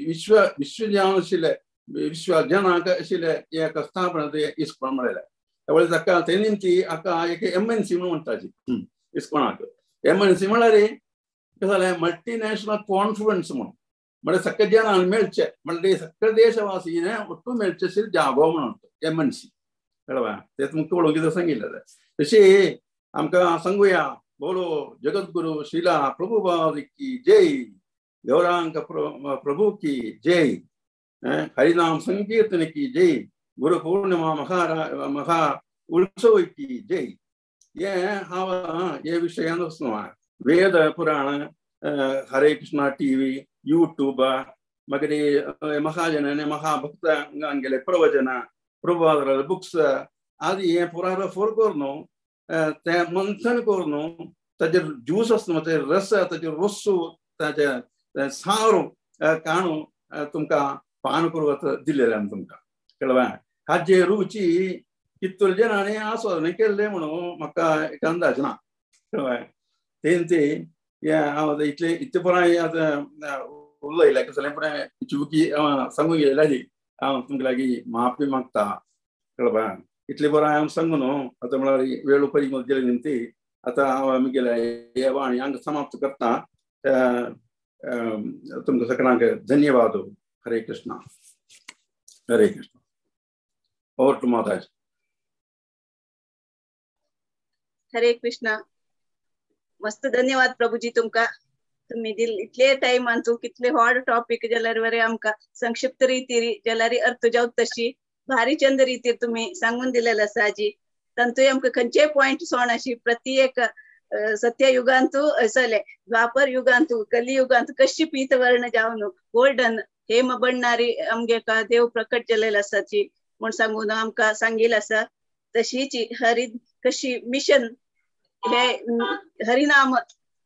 विश्व विश्व जावन आशिल्ले विश्व जनाक आशिल्ले एक स्थापना ते इस्कोन म्हणलेलें त्यावेळी ताका ते निमती हाका एक MNC म्हणून म्हणटाची इस्कोनाक MNC म्हळ्यार कशें जालें मल्टीनॅशनल कॉन्फरन्स म्हणून म्हळ्यार सगळे जनांक मेळचे म्हळ्यार सगळे देशवासीने ಒಟ್ಟು मेळचे आशिल्ले जागो म्हणून MNC कळ्ळें तें तुमकां पळोवंक कितें सांगिल्लें तशी आमकां सांगुया बोलो जगद्गुरु श्रीला प्रभुपाद की जय गौरांग प्रभु की जय हरिनाम संकीर्तन की जय गुरु पूर्णिमा महा उत्सव की जय ये हांव हे विशयान वेद पुराण हरे कृष्णा टीव्ही यूट्यूब मागीर महाजन महाभक्तांगेले प्रवचन प्रभुपादाले बुक्स आदी हे पुराय रेफर करून तें मंथन करून ताजेर ज्यूस आसता ताजे रस ताजे रस्सो ताजे सारो काणू तुमकां पान करूंक दिलेलें आमी तुमकां कळ्ळें हाजे रुची कितले जणांनी आस्वादन केल्लें म्हणून म्हाका एक अंदाज ना कळ्ळें तें ते हांव इतले इतले पुराय आतां उलयलें कसलें पुराय चुकी हांव सांगूंक गेली हांव तुमकां लागीं माफी मागता कळ्ळें इतले पुराय हांव सांगू न्हू आतां म्हळ्यार वेळ परी गेली न्ही ती आतां हांव आमगेले हे वाणी हांगा समाप्त करता तुमकां सगळ्यांक धन्यवाद. हरे Krishna. Hare Krishna. Over to Mataji. Hare Krishna. मस्त धन्यवाद प्रभुजी तुमका, तुम्ही दिल इतले टाइम अंतू कितले हॉड टॉपिक जाल्यार बरे आमकां संक्षिप्त रितीर जाल्यार अर्थ जावत तशी भारी चंद रितीर तुम्ही सांगून दिलेलं आसा आजी. तांतूय आमकां खंयचेय पॉयंट सोण अशी प्रति एक सत्ययुगांतू असले द्वापर युगांतू कलियुगांतू कशी पीत वर्ण जावन गोल्डन हेम बणणारी आमगे का देव प्रकट जालेलो आसाची म्हूण सांगून आमकां सांगिल आसा. तशीच हरी कशी मिशन हे हरिनाम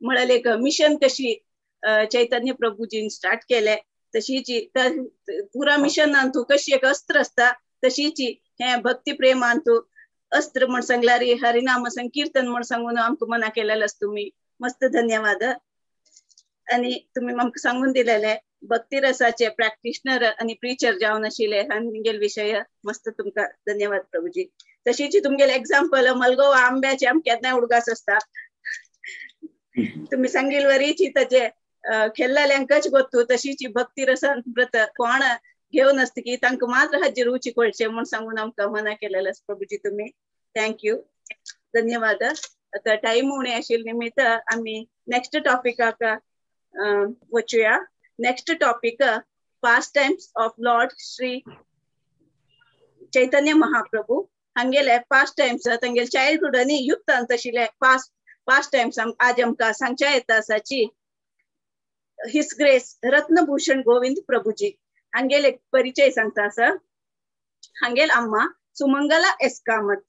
म्हळ्यार एक मिशन कशी चैतन्य प्रभुजीन स्टार्ट केले, तशीच पुरा मिशनांतू कशी एक अस्त्र आसता तशीच हे भक्ती प्रेमांतू अस्त्र म्हण सांगल्यार हरिनाम संकीर्तन म्हण सांगून आमकां मना केलेलं आसा तुमी. मस्त धन्यवाद. आनी तुमी आमकां सांगून दिलेले भक्ती रसाचे प्रॅक्टिशनर आनी प्रिचर जावन आशिल्ले हांगेल विशय मस्त तुमकां धन्यवाद प्रभुजी. तशीच तुमगेले एग्जाम्पल मलगोवा आंब्याचे आमकां केन्नाय उडगास आसता, तुम्ही सांगील वरीच ताचे खेल्लेल्यांकच गोत्तू. तशीच भक्ती रसान व्रत कोण घेवन आसता की तांकां मात्र हाजी रुची कळचें म्हूण सांगून आमकां मना केलेलं आसा प्रभुजी तुमी. Thank you, धन्यवाद. आतां टायम उणें आशिल्ले निमित्त आमी नेक्स्ट टॉपिकाक वचुया. Next topic pastimes of Lord Shri Chaitanya Mahaprabhu. हांगेले पास्ट टायम्स तांगेले चायल्डहुड आनी युथांत आशिल्ले पास्ट टायम्स आज आमकां सांगच्या येता आसाची. His grace Ratnabhushan Govind Prabhuji हांगेले परिचय सांगता आसा. हांगेल अम्मा सुमंगला एस कामत,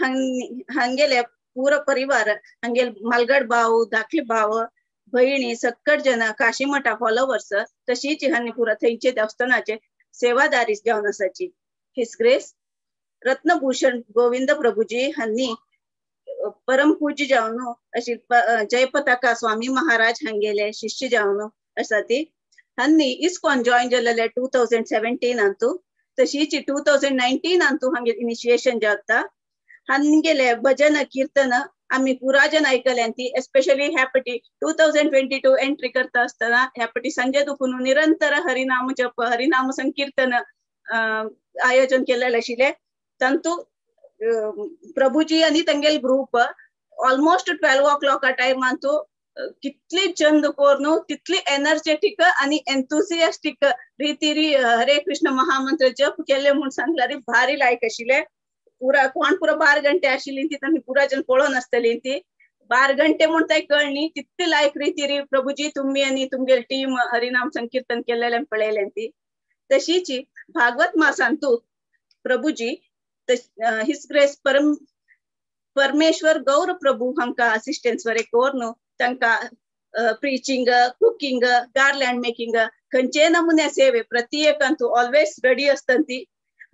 हांगेले पुरो परिवार हांगेल मालगड भाव धाकले भाव भयणी सक्कट जन काशीमठा फॉलोवर्स तशीच हांणी पुरा थंयचे देवस्थानाचे सेवादारी जावन आसाची. His grace Ratnabhushan Govind Prabhuji हांणी परमपूज्य जावन अशी जयपताका स्वामी महाराज हांगेले शिष्य जावन आसा ती. हांणी इस्कॉन जॉयन जालेले 2017 अंतू, तशीच 2019 अंतू हांगेले इनिशिएशन जाता. हांगेले भजन कीर्तन आमी पुरा जन आयकल्यान ती एस्पेशली ह्या पटी 2022 एंट्री करता आसतना ह्या पटी संजय दुखून निरंतर हरिनाम जप हरिनाम संकीर्तन आयोजन केलेलें आशिल्लें. तांतू प्रभुजी आनी तांगेले ग्रुप ऑलमोस्ट 12 o'clock टायमांतू कितली चंद कोरून तितली एनर्जेटीक आनी एन्थुसियास्टीक रितीरी हरे कृष्ण महामंत्र जप केले म्हूण सांगल्यार भारी लायक आशिल्ले. पुरा कोण पुरा 12 घंटे आशिल्ली ती तांणी पुरा जन पळोवन आसतली ती 12 घंटे म्हूण तांकां कळनी तितली लायक रितीरी प्रभुजी तुमी आनी तुमगेली टीम हरिनाम संकीर्तन केलेलें पळयलें ती. तशीच भागवत मासांतू प्रभुजी his grace परमेश्वर गौर प्रभू हांकां असिस्टन्स बरें करून तांकां प्रिचींग कुकींग गार्लँड मेकिंग खंयचे नमुने सेवे प्रति एकांतू ऑलवेज रेडी आसता ती.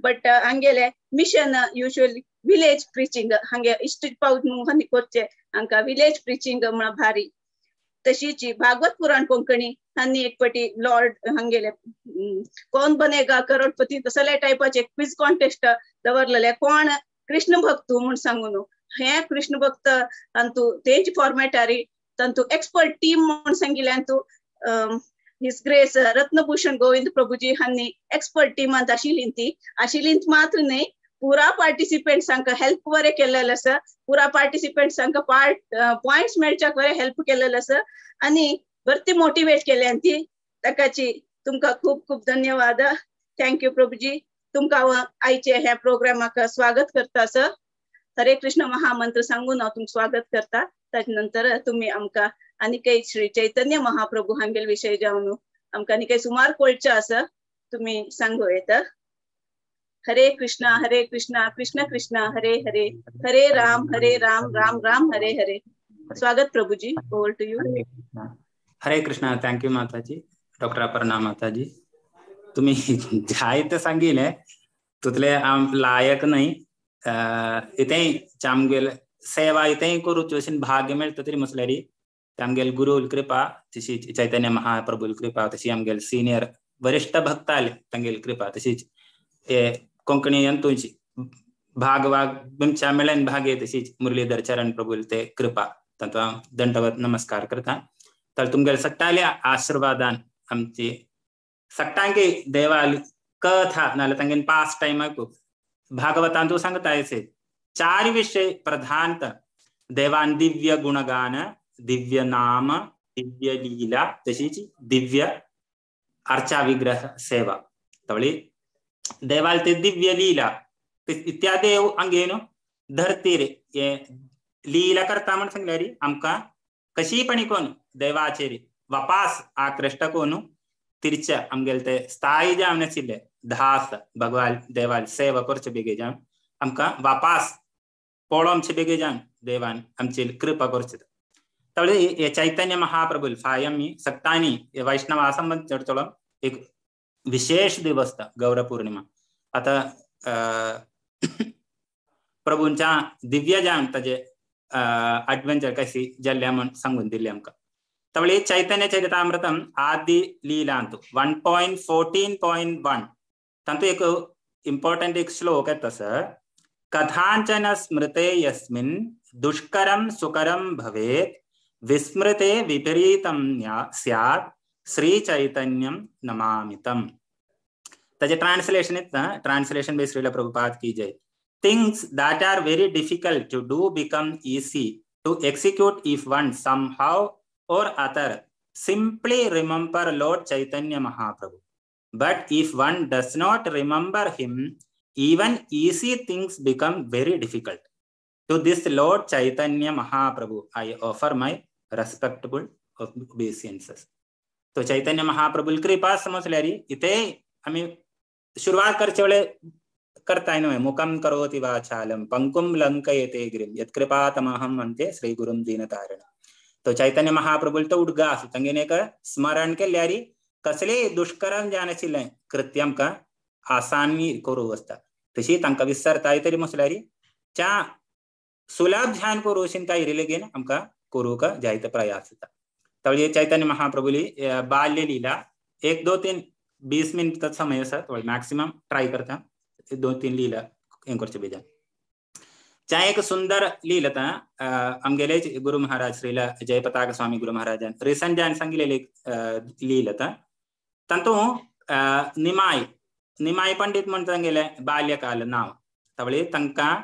बट हांगेले मिशन युजुअली विलेज प्रिचींग हांगे इश्ट पावत हांणी करचे हांकां विलेज प्रिचींग म्हण भारी. तशीच भागवत पुराण कोंकणी हांणी एक पटी लॉर्ड हांगेले कोण बनेगा करोडपती तसले टायपाचे क्विज कॉन्टेस्ट दवरलेले कोण कृष्ण भक्त म्हूण सांगून हे कृष्ण भक्त तांतू तेज फॉर्मेटारी तांतू एक्सपर्ट टीम म्हूण सांगिल्ले Antu his grace Ratnabhushan Govind Prabhuji हांणी एक्सपर्ट टीमांत आशिल्ली ती. आशिल्ली मात्र न्हय पुरा पार्टिसिपेंट्सांक हेल्प बरें केलेलें आसा, पुरा पार्टिसिपेंट्सांक पॉयंट्स मेळच्याक बरें हेल्प केलेलें आसा आनी बरी मोटिवेट केल्यान ती. ताकाची तुमकां खूब खूब धन्यवाद. Thank you Prabhuji. तुमकां हांव आयचे ह्या प्रोग्रामाक स्वागत करता सर. हरे कृष्ण महामंत्र सांगून हांव तुमकां स्वागत करता. ताजे नंतर तुमी आमकां आनी काही श्री चैतन्य महाप्रभू हांगेल विशय जावन आमकां आनी काही सुमार कळचें आसा तुमी सांगू येता. हरे कृष्णा हरे कृष्णा कृष्ण कृष्ण हरे हरे हरे राम राम राम हरे हरे. स्वागत Prabhuji, over to you. Hare Krishna. Thank you Mataji, doctor Aparna Mataji. तुम्ही जायते सांगिले तुतले आम लायक न्हय. इतें आमगेले सेवा इतें करूची अशें भाग्य मेळटा तरी म्हटल्यार आमगेले गुरुल कृपा तशीच चैतन्य महाप्रभुल कृपा तशी आमगेले सिनियर वरिष्ठ भक्ताले तांगेली कृपा तशीच कोंकणी अंतुची भाग वाग बिमच्या मेळ्यान भागे तशीच मुरलीधर चरण प्रभुल ते कृपा तांतू हांव दंडवत नमस्कार करता. तर तुमगेले सगळ्या आशीर्वादान आमची सगळ्यांक देवाली कथा नाल्यार तांगेले पास टायमाक भागवतांतू सांगता अशें चार विशय प्रधानत देवान दिव्य गुणगान, दिव्य नाम, दिव्य लीला तशीच दिव्य अर्चा विग्रह सेवा. तवळी देवाल ते दिव्य लीला त्या देव अंगेन धरतीर हे लीला करता म्हण सांगल्यार आमकां कशीपणी कोण देवाचेर वापास आकृष्ट कोण तिरच्या आमगेले ते स्थायी जावन आशिल्ले धास भगवान देवाल सेवा करचे बेगे जावन आमकां वापास पळोवचे बेगे जावन देवान आमची कृपा करचे. तवळे हे चैतन्य महाप्रभु फाय आमी सगतांनी वैष्णवा संबंद चडचलो एक विशेष दिवस गौर पौर्णिमा. आता प्रभूंच्या दिव्य जावन ताजे अडवेंचर कशी जाल्ल्या म्हण सांगून दिल्ले आमकां. तवळे चैतन्य चरितामृतम आदि लीलांतु 1.14.1 तांतु एक इम्पॉर्टंट एक श्लोक येता सर, कथांचन स्मृते यस्मिन् दुष्करम सुकरम भवेत् विस्मृते विपरीतम स्यात् श्री चैतन्यम नमामितम. ताजे ट्रांसलेशन येता, ट्रांसलेशन बाय श्रील प्रभुपाद की जय. Things that are very difficult to do become easy to execute if one somehow or other simply remember Lord Chaitanya Mahaprabhu. But if one does not remember him, even easy things become very difficult. To this Lord Chaitanya Mahaprabhu, I offer my respectable obeisances. तो चैतन्य महाप्रभु कृपा समजल्यार इथे आमी सुरवात करचे वेळे करताय न्हय, मुखं करोति वाचालं पंकुं लंकयते गिरिं यत्कृपा तमहं वंदे श्री गुरुं दीनतारणं. तो चैतन्य महाप्रभु तो उडगास तांगेलें एक स्मरण केल्यार कसलेय दुष्करम जावन आशिल्लें कृत्य आमकां आसानी करूं आसता. तशी तांकां विसरताय तरी म्हटल्यार च्या सुलभ ध्यान करूं काय लेगीन आमकां करूंक जायते प्रयास जाता. तवळे चैतन्य महाप्रभुली बाल्य लीला 1 2 3 20 मिनिट समय आसा, थोडे मॅक्सिमम ट्राय करता 2-3 लीला हें करचे बेजान. च्या एक सुंदर लीला आमगेले गुरु महाराज श्रीला जयपताक स्वामी गुरु महाराजान रिसंट जान सांगिल्लें एक लीला. तातूंत निमाय निमाय पंडित म्हण तांगेले बाल्यकाल नांव. तवळे तांकां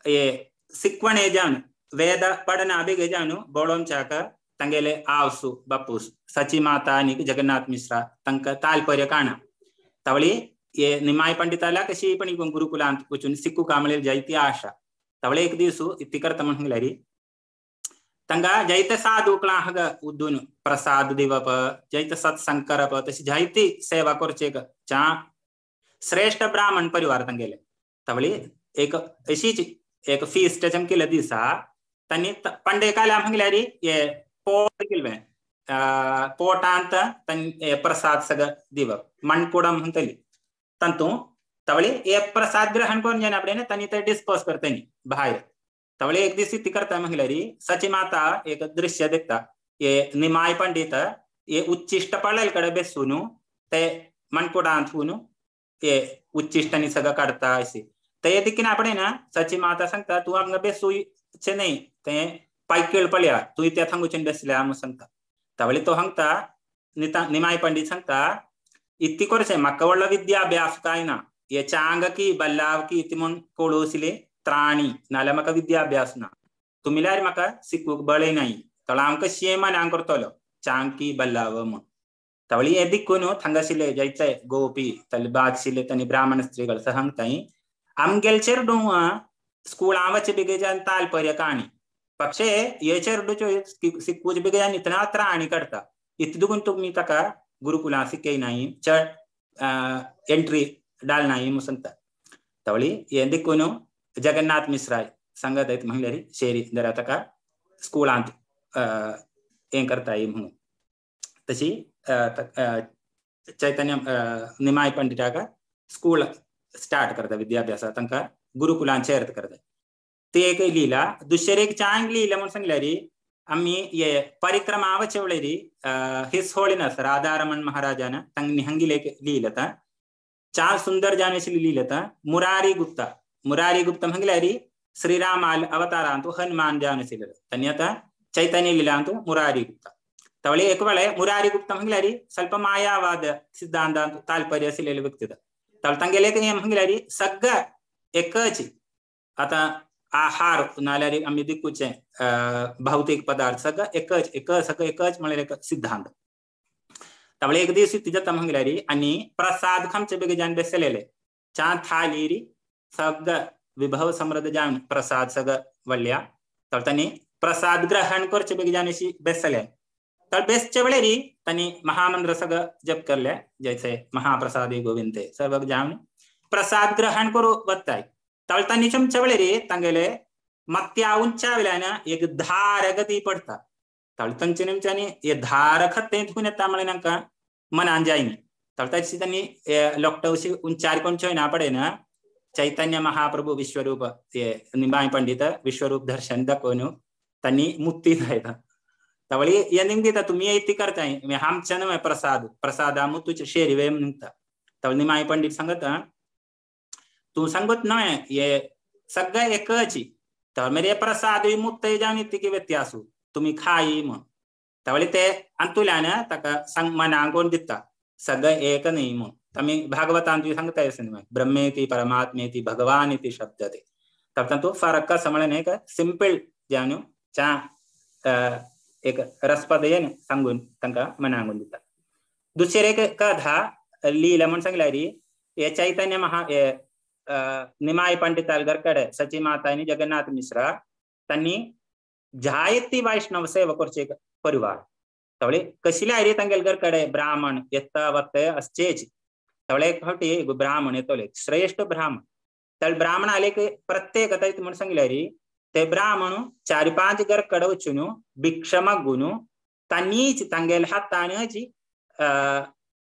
हे शिकवणे जावन वेद पडना बेगे जावन बोळोमच्याक तांगेले आवसू बापूस सची माता आनी जगन्नाथ मिश्रा तांकां तालपर्य काणा. तवळी हे निमाय पंडिताला कशी पण गुरुकुलांत वचून शिकूंक म्हणल्यार जायती आशा. तवळे एक दीस इत्ती करता म्हण सांगल्यार तांकां जायते साधू हांगा उद्दून प्रसाद दिवप, जायते सत्संग करप, तशी जायती सेवा करचे च्या श्रेष्ठ ब्राह्मण परिवार तांगेले. तवळी एक अशीच एक फीस्ट केले दिसा तांणी पंडेकाल्या सांगल्यार हे पोट केल्लें पोटांत तांणी प्रसाद सगळं दिवप मणकुडम म्हणटली तातूंत तवळे हे प्रसाद ग्रहण करून जायना आपणे तांणी ते डिस्पोज करतली भायर. तवळे एक दीस ती करता म्हटल्यार सची माता एक दृश्य देखता हे निमाय पंडित हे उच्चिष्ट पडलेले कडेन बेसून ते मणकुडांत हून हे उच्चिष्टांनी सगळं काडता अशें ते देखीन आपणे ना सची माता सांगता तूं हांगा बेसूचे न्हय ते पायकेळ पळया तूं त्या थांगूच्यान बेसल्या म्हूण सांगता. तवळे तो सांगता निमाय पंडित सांगता इत्ती करचें म्हाका व्हडलो विद्याभ्यास काय ना, हे चांग की बल्लाव की इती म्हूण कोळोसले त्राणी नाल्यार म्हाका विद्याभ्यास ना, तुमी ल्यार म्हाका शिकूंक बळें नाय, तवळ आमकां शेमान हांव करतलो चांग की बल्लाव म्हूण. तवळी हें दिक्कून थांगा आशिल्ले जायते गोपी तले बादशिल्ले तांणी ब्राह्मण स्त्रीगळ सांगताय आमगेले चेरडूं स्कुलां वचे बेगीन तालपर्य काणी पक्षे हे चेरडूच्यो शिकूचे बेगीन इतना त्राणी काडटा इतले दुगून तुमी ताका गुरुकुलां शिकयनाय चड एंट्री डालनाय म्हूण सांगता. तवळी हें देखून जगन्नाथ मिश्रा सांगत येत म्हणल्यार शेरी जरा ताका स्कुलांत हें करताय म्हणून. तशी चैतन्य निमाय पंडिताक स्कूल स्टार्ट करता विद्याभ्यासा तांकां गुरुकुलांत चेर्त करता. ती एक लीला. दुसरी एक चांग लीला म्हूण सांगल्यार आमी हे परिक्रमा वचे वेळार his holiness Radharaman महाराजान तांणी हांगिल्लें एक लीला चा सुंदर जावन आशिल्ली लीला. मुरारी गुप्ता मुरारी गुप्ता म्हळ्यार श्रीराम अवतारांतु हनुमान जावन आशिल्ले तांणी आतां चैतन्य लीलांतु मुरारी गुप्ता. तवळे एक वेळे मुरारी गुप्ता म्हळ्यार ಸ್ವಲ್ಪ ಮಾಯಾವಾದ ಸಿದ್ಧಾಂತ ತಾಲ್ಪರ್ಯ ಆशिल्ले व्यक्ती. तावळ तांगेले एक म्हणल्यार सगळं एकच आता आहार नाल्यार आमी दिकुचे भौतिक पदार्थ सगळं एकच एक सगळं एकच म्हणल्यार एक सिद्धांत. तावळ एक दीस तिच्या म्हणल्यार आनी प्रसाद खामचे बेगीन बेसलेले चा थाली सगळं विभव समृद्ध जावन प्रसाद सगळं वळ्या. तावळ तांणी प्रसाद ग्रहण करचे बेगीन अशी बेसले. तर बेसचे वेळेरी तांणी महामंत्र सगळं जप करले, जैसे महाप्रसादी गोविंदे सर्व जावन प्रसाद ग्रहण करू वताय. तावळ तांणी चमच्या वेळेरी तांगेले मत्या उंचावेल्यान एक धार गती पडता. तावळ तांचे निमच्यानी हे धार खत्ते थून येता म्हळ्यार तांकां मनान जायनी. तावळ ताची तांणी लोकटवशी उंचार कोण चोयना पडे ना चैतन्य महाप्रभू विश्वरूप ते निमाय पंडित विश्वरूप दर्शन दाखोवन तांणी मुक्ती जायता. तावळी हे निमगिता तुमी येती करताय आमच्या न्हय प्रसाद प्रसादा मुतूचे शेरवे निमता. तावळ निमाय पंडित सांगता तूं सांगत न्हय हे सगळे एकच तर मेरे प्रसाद मुत्तय जावन इतकी व्यत्यास तुमी खाई म्हण. तावळी ते अंतुल्यान ताका सांग मनाक कोण दिता सगळे एक न्हय म्हण. आमी भागवतान सांगता न्हय ब्रह्मेती परमात्मेती भगवान इति शब्द ते. तर तातूंत फरक आसा म्हळ्यार न्हय एक सिंपल जावन च्या एक रसपदयेन सांगून तांकां मनांगून दिता. दुसरे एक कथा लीला म्हण सांगल्यार हे चैतन्य महा निमाय पंडिताल घरकडे सची माता आनी जगन्नाथ मिश्रा तांणी जायती वैष्णव सेवा करचे एक परिवार. तावळी कसले आयरी तांगेले घरकडे ब्राह्मण येता वता असचेच. तावळे एक फावटी एक ब्राह्मण येतले श्रेष्ठ ब्राह्मण. तावळ ब्राह्मण आले की प्रत्येक आतां म्हण सांगल्यार ते ब्राह्मण 4-5 घरकडे वचून भिक्षा मागून तांणीच तांगेले हातानच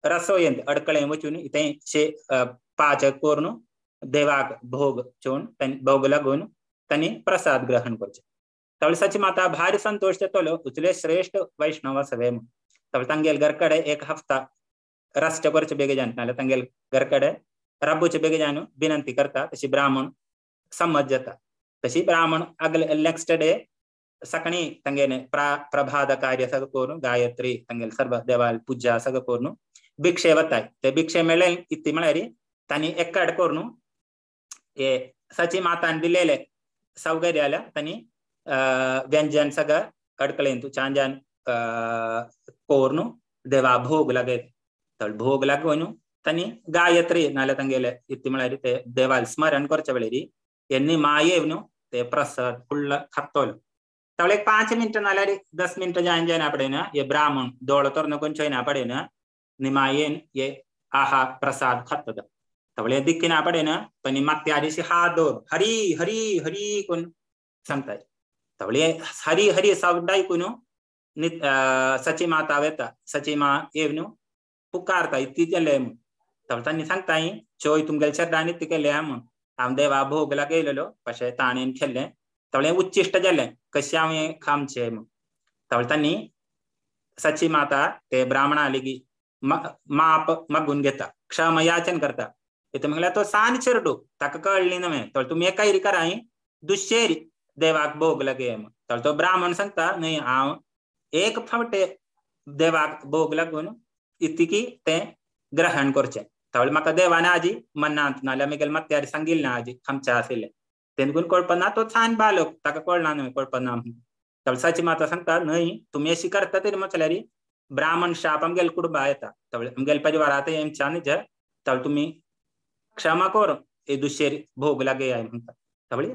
रसोयेंत अडकळे वचून इतें पाचक करून देवाक भोग चोवन भोग लागून तांणी प्रसाद ग्रहण करचे. तावळ सची माता भारी संतोष जातलो उचले श्रेष्ठ वैष्णव सवे म्हण. तावळ तांगेले घरकडे एक हफ्ता रस्ते करचे बेगीन नाल्यार तांगेले घरकडे राबूचे बेगीन विनंती करता. तशी ब्राह्मण समज जाता. तशी ब्राह्मण आगले नेक्स्ट डे सकाळी तांगेले प्रभात कार्य सगळं करून गायत्री तांगेले सर्व देवाल पूजा सगळं करून भिक्षे वताय. ते भिक्षे मेळ्ळे इतली म्हळ्यार तांणी एकाड करून हे सची मातान दिलेले सौकर्याला तांणी व्यंजन सगळं अडकळेंत छान छान करून देवा भोग लागयत. तर भोग लागून तांणी गायत्री नाल्यार तांगेले इतली म्हळ्यार ते देवाल स्मरण करच्या वेळेर यांनी माये न्हू ते प्रसाद फुल्ल खातलो. तावळ एक 5 मिनटां नाल्यार 10 मिनटां जायन जायना पडे ना हे ब्राह्मण दोळो तर नको चोयना पडे ना निमायेन हे आहा प्रसाद खातता. तावळ हे दिक्किना पडे ना तांणी मात्यारिशी हात दवर हरी हरी हरी कोण सांगताय. तावळ हे हरी हरी सावड आयकून सची माता वेता. सची मा येवन पुकारता इतली जाले म्हूण. तावळ तांणी सांगताय चोय तुमगेले शरदान इतली केल्या म्हूण हांव देवा भोग लागयलेलो पशे ताणेन खेल्लें. तावळें उच्चिश्ट जालें कशें हांव हें खामचें म्हूण. तावळ तांणी सची माता ते ब्राह्मणा लेगी माप मागून घेता क्षमा याचन करता. इतलें म्हणल्यार तो सान चेरडू ताका कळ्ळी न्हय तावळ तुमी एकायरी कराय दुसरी देवाक भोग लागय म्हूण. तावळ तो ब्राह्मण सांगता न्हय हांव एक फावटे देवाक भोग लागून इतकी तें ग्रहण करचें. तावळ म्हाका देवान आजी मनांत नाल्यार म्हगेले मात्यार सांगिल्लें ना आजी आमच्या आशिल्लें तेणकून कळपना तो छान बालक ताका कळना न्हय कळपना म्हूण. तावळ सची माता सांगता न्हय तुमी अशी करता तरी म्हटल्यार ब्राह्मण शाप आमगेले कुटुंबा येता. तावळ आमगेले परिवारांत हेमच्या न्ही तावळ तुमी क्षमा कर हे दुसरी भोग लागय म्हणटा. तावळी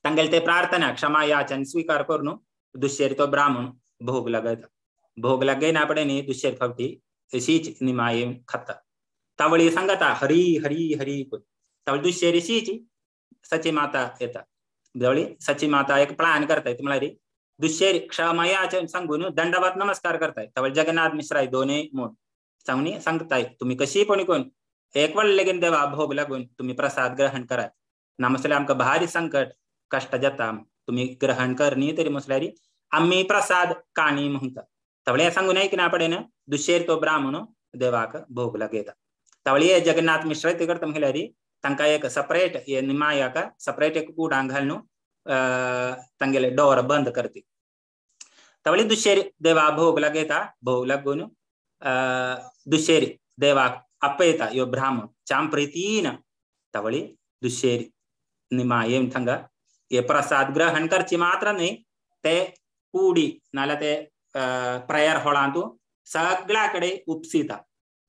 तांगेले ते प्रार्थना क्षमा याचन स्वीकार करून दुसरी तो ब्राह्मण भोग लागयता. भोग लागयना पडे न्ही दुसरे फावटी अशीच निमाये खाता. तावळी सांगता हरी हरी हरी करून. तावळी दुसरी शीच सची माता येता. जावळी सची माता एक प्लान करताय ती म्हळ्यार दुसरी क्षमा सांगून दंडवत नमस्कार करताय. तावळ जगन्नाथ मिश्राय दोनय म्हूण सांगून सांगताय तुमी कशी पण कोण एक वेळ लेगीन देवा भोग लागून तुमी प्रसाद ग्रहण करात ना म्हटल्यार आमकां भारी संकट कश्ट जाता तुमी ग्रहण करनी तरी म्हटल्यार आमी प्रसाद काणी म्हणटा. तावळी सांगून आयकना पडे ना दुसरे तो ब्राह्मण देवाक भोग लागयता. तावळी हे जगन्नाथ मिश्र ते करता म्हटल्यार तांकां एक सपरेट हे निमायाक सपरेट एक कुडांक घालून तांगेले डोर बंद करती. तावळी दुसरे देवा भोग लागयता. भोग लागून दुसरे देवाक आपयता यो ब्राह्मण चाम प्रितीन तवळी दुशेरी निमायेन थंगा हे प्रसाद ग्रहण करची मात्र न्हय ते कुडी नाल्यार ते प्रेयर हॉलांतू सगळ्या कडे उपसिता.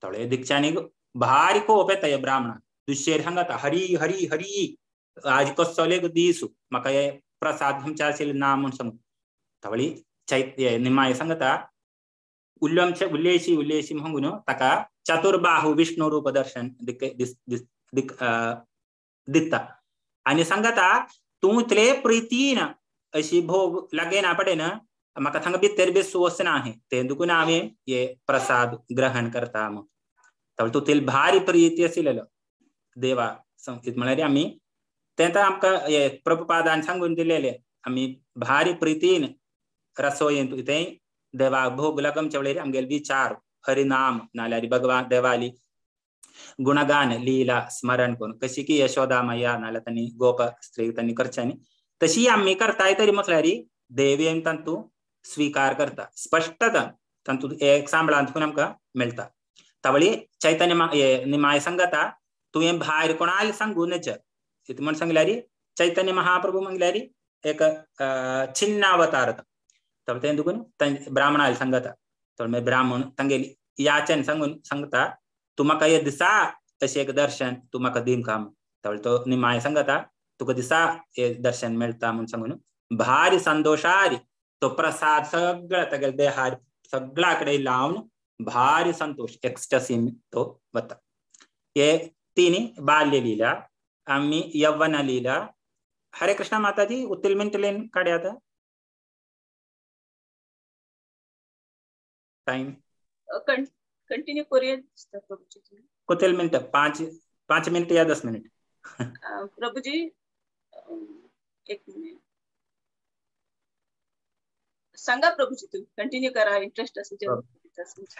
तवळे दीक्षानी भारी कोप येता हे ब्राह्मणाक दुशेर सांगता हरी हरी हरी आज कसले दीस म्हाका हे प्रसाद खंयचे आशिल्ले ना म्हूण सांगू. तवळी चैत्य निमाय सांगता उल्लमचे उल्लेशी उल्लेशी म्हणून ताका चतुर्बाहु विष्णु रूप दर्शन दिता आनी सांगता तूं इतले प्रितीन अशी भोग लागेना पडेन म्हाका थांगा भितर बेसू वचना आहे ते दुखून हांवें हे प्रसाद ग्रहण करता. मग तवळ तूं तिल भारी प्रिती आशिल्लो देवा संगीत म्हळ्यार आमी तें तर आमकां हे प्रभुपादान सांगून दिलेले आमी भारी प्रितीन रसोयेंत तें देवाक भोग लागमचे वेळार आमगेले विचार हरिनाम नाल्यार भगवान देवाली गुणगान लीला स्मरण करून कशी की यशोदा मैया नाल्यार तांणी गोप स्त्री तांणी करच्यांनी तशी आमी करताय तरी म्हटल्यार देवेन तांतू स्वीकार करता स्पश्टता तांतू एक सांबळांतून आमकां मेळटा. तवळी चैतन्य निमाय सांगता तुवें भायर कोणाक सांगू नज कितें म्हण सांगल्यार चैतन्य महाप्रभू म्हणल्यार एक छिन्न अवतार. तवळ तें दुखून ब्राह्मणाक सांगता तवळ मागीर ब्राह्मण तांगेली याचन सांगून सांगता तूं म्हाका हे दिसा अशें एक दर्शन तूं म्हाका दिवंक. तवळ तो निमाय सांगता तुका दिसा हे दर्शन मेळटा म्हूण सांगून भारी संतोशारी तो प्रसाद सगळो तागेल्या देहार सगळ्या कडेन लावन भारी संतोष एक्स्टसीन तो वता. हे तिनी बाल्य लीला आमी यव्वन लीला. हरे कृष्ण माताजी उतील मिनट लेन काड्यात टाइम कंटिन्यू करूया दिसता प्रभुजी. कुतील मिनट 5 मिनट या 10 मिनट प्रभुजी एक मिनिट सांगा प्रभुजी तुम्ही कंटिन्यू करा इंटरेस्ट असेल.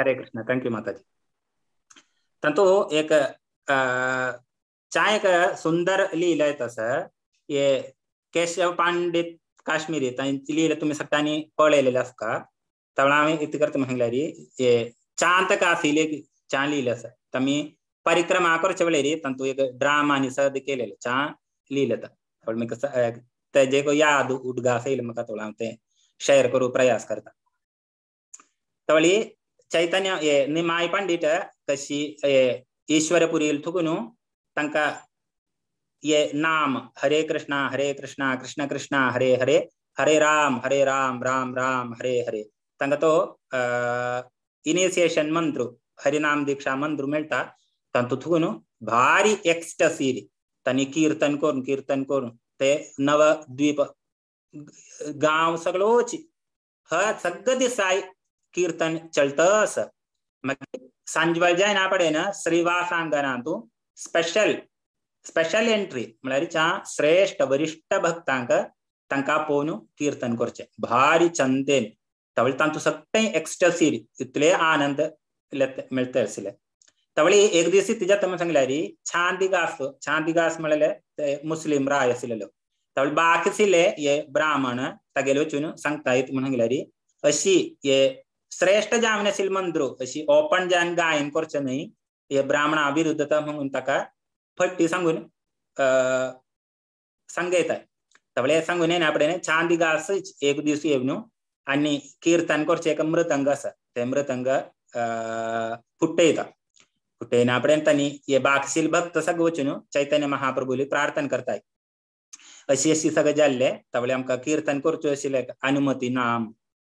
हरे कृष्ण thank you माताजी. तांतू एक चाय सुंदर लीला येत आसा हे केशव पांडित काश्मीरी तांची लीला तुमी सगळ्यांनी पळयलेली आसता. तवळ हांवें कितें करता म्हणल्यार हे चांत कासिले चा लीला आसा तामी परिक्रमा करचे वेळार तांतू एक ड्रामा आनी सद केलेले चा लीला. तवळ म्हाका तेजे याद उडगास येयले म्हाका तवळ हांव तें शेअर करू प्रयास करता. तवळी चैतन्य हे निमाय पंडित कशी ईश्वरपुरी थुकून तांकां हे नाम हरे कृष्णा कृष्ण कृष्ण हरे हरे हरे राम राम राम हरे हरे तांकां तो इनिशिएशन मंत्र हरिनाम दीक्षा मंत्र मेळटा. तांतू थुकून भारी एक्स्टसी तांणी कीर्तन करून कीर्तन करून ते नवद्वीप गांव सगळोच ह सगळे दिसाय कीर्तन चलतस. मागीर सांजवेळ जायना पडेन श्रीवासांगणांतू स्पेशल स्पेशल एंट्री म्हळ्यार च्या श्रेष्ठ वरिष्ठ भक्तांक तांकां आपोवन कीर्तन करचें भारी चंदेन. तवळ तांतू सगळें एक्स्टसी इतले आनंद मेळटा आशिल्ले. तवळी एक दीस तिज्या तमें सांगल्यार छांदिगास छांदिगास म्हळ्यार ते मुस्लिम राय आशिल्लो. तवळ बाकीसिले हे ब्राह्मण तागेले वचून सांगता म्हण सांगल्यार अशी हे श्रेष्ठ जावन आशिल्ले मंत्र अशी ओपन जावन गायन करचें न्हय हे ब्राह्मणा विरुद्धता म्हणून ताका फट्टी सांगून सांगयता. तवळे सांगून येना पडेन छांदिगास एक दीस येवन आनी कीर्तन करचें एक मृतंग आसा ते मृतंग फुट्टयता. फुट्टयना पडेन तांणी हे बाकीशील भक्त सगळे वचून चैतन्य महाप्रभूली प्रार्थना करताय अशी अशी सगळें जाल्लें. तवळे आमकां कीर्तन करच्यो आशिल्लें अनुमती ना.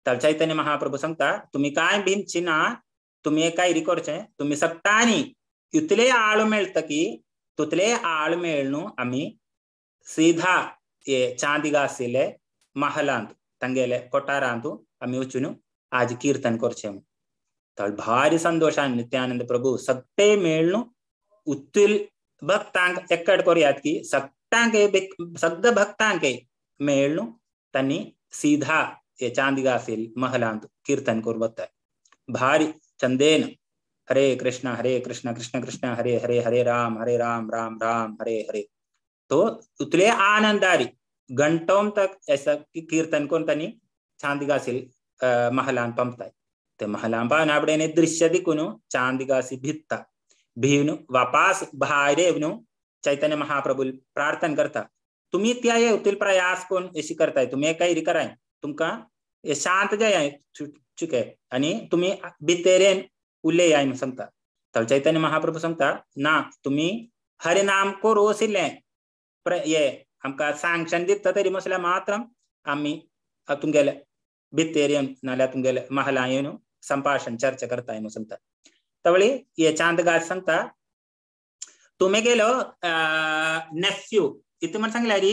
तवळ चैतन्य महाप्रभू सांगता तुमी कांय भिनची ना तुमी कायरी करचें तुमी सगळ्यांनी इतले आळ मेळटा की तितले आळ मेळ्ळू आमी सीधा हे चांदिगा आशिल्ले महलांत तांगेले कोठारांत आमी वचून आज कीर्तन करचें. तवळ भारी संतोशान नित्यानंद प्रभू सगळे मेळ्ळू उत्तील भक्तांक एकट करुयात की सगळ्यांक सगळे भक्तांक मेळ्ळू तांणी सीधा हे चांदिगासील महलांत कीर्तन करून वताय भारी चंदेन हरे कृष्ण कृष्ण कृष्ण हरे हरे हरे राम राम राम हरे हरे. तो उतले आनंदारी घंटों तक ऐसा कीर्तन करून तांणी चांदिगासील महलांत पंपताय. ते महलां पावन आपडेन दृश्य दिकून चांदिगासी भित्ता भिवन वापास भायर येवन चैतन्य महाप्रभू प्रार्थना करता तुम्ही त्या येवतील प्रयास कोण अशी करताय तुम्ही काही कराय तुमकां शांत जाय चुके आणि तुम्ही भितरेन उलय म्हणून सांगता. तर चैतन्य महाप्रभू सांगता ना तुम्ही हरिनाम करू आशिल्लें हे आमकां सँक्शन दिता तरी मसल्यार मात्र आमी तुमगेले भितर येवन नाल्यार तुमगेले महला येवन संभाषण चर्चा करताय म्हणून सांगता. तवळी हे चांदगास सांगता तुम्ही गेलो नेफ्यू इतू म्हण सांगल्यार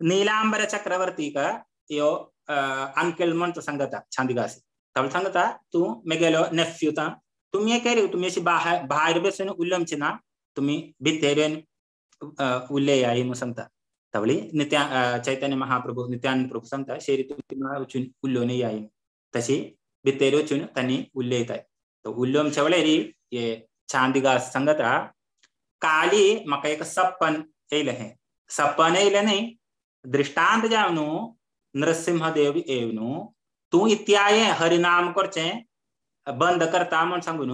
नीलांबर चक्रवर्ती का यो अंकल म्हण तो सांगता चांदगास. तवळ सांगता तूं मेगेलो नेफ्यू ता तुमी केरी तुमी अशी भायर बसून उलोवची ना तुमी भितर येवन उलया म्हणून सांगता. तवळी नित्या चैतन्य महाप्रभू नित्यानंद प्रभू सांगता शेरी तुमी वचून उलोवन याय तशी भितर वचून तांणी उलयताय. तो उलोवच्या वेळार हे चांदगास सांगता काली म्हाका एक सपन येयलें हें सपन येयलें न्ही दृष्टांत जावन नृसिंहदेव येवन तूं इत्याय हरिनाम करचें बंद करता म्हण सांगून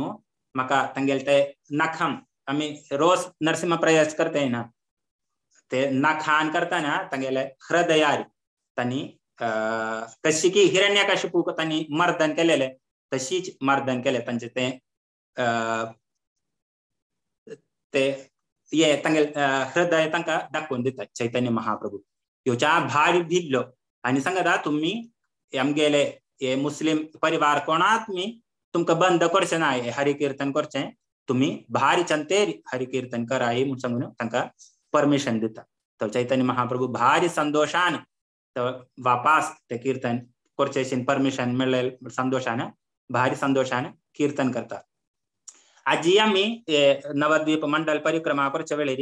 म्हाका तांगेले ते नखम आमी रोज नरसिंह प्रयास करताय ना ते नखान करतना तांगेले हृदयार तांणी कशी की हिरण्यकशिपूक तांणी मर्दन केलेले तशीच मर्दन केलें तांचे ते ते हे तांगेले हृदय तांकां दाखोवन दिता चैतन्य महाप्रभू. ह्योच्या भार भिल्लो आनी सांगता तुमी आमगेले हे मुस्लिम परिवार कोणाक मी तुमकां बंद करचें ना हे हरिकीर्तन करचें तुमी भारी चंतेर हरिकीर्तन कराय म्हूण सांगून तांकां परमिशन दिता. तर चैतन्य महाप्रभू भारी संतोषान वापास ते कीर्तन करचे परमिशन मेळ्ळे संतोषान भारी संतोषान कीर्तन करता. आजी आमी नवद्वीप मंडल परिक्रमा करच्या वेळेर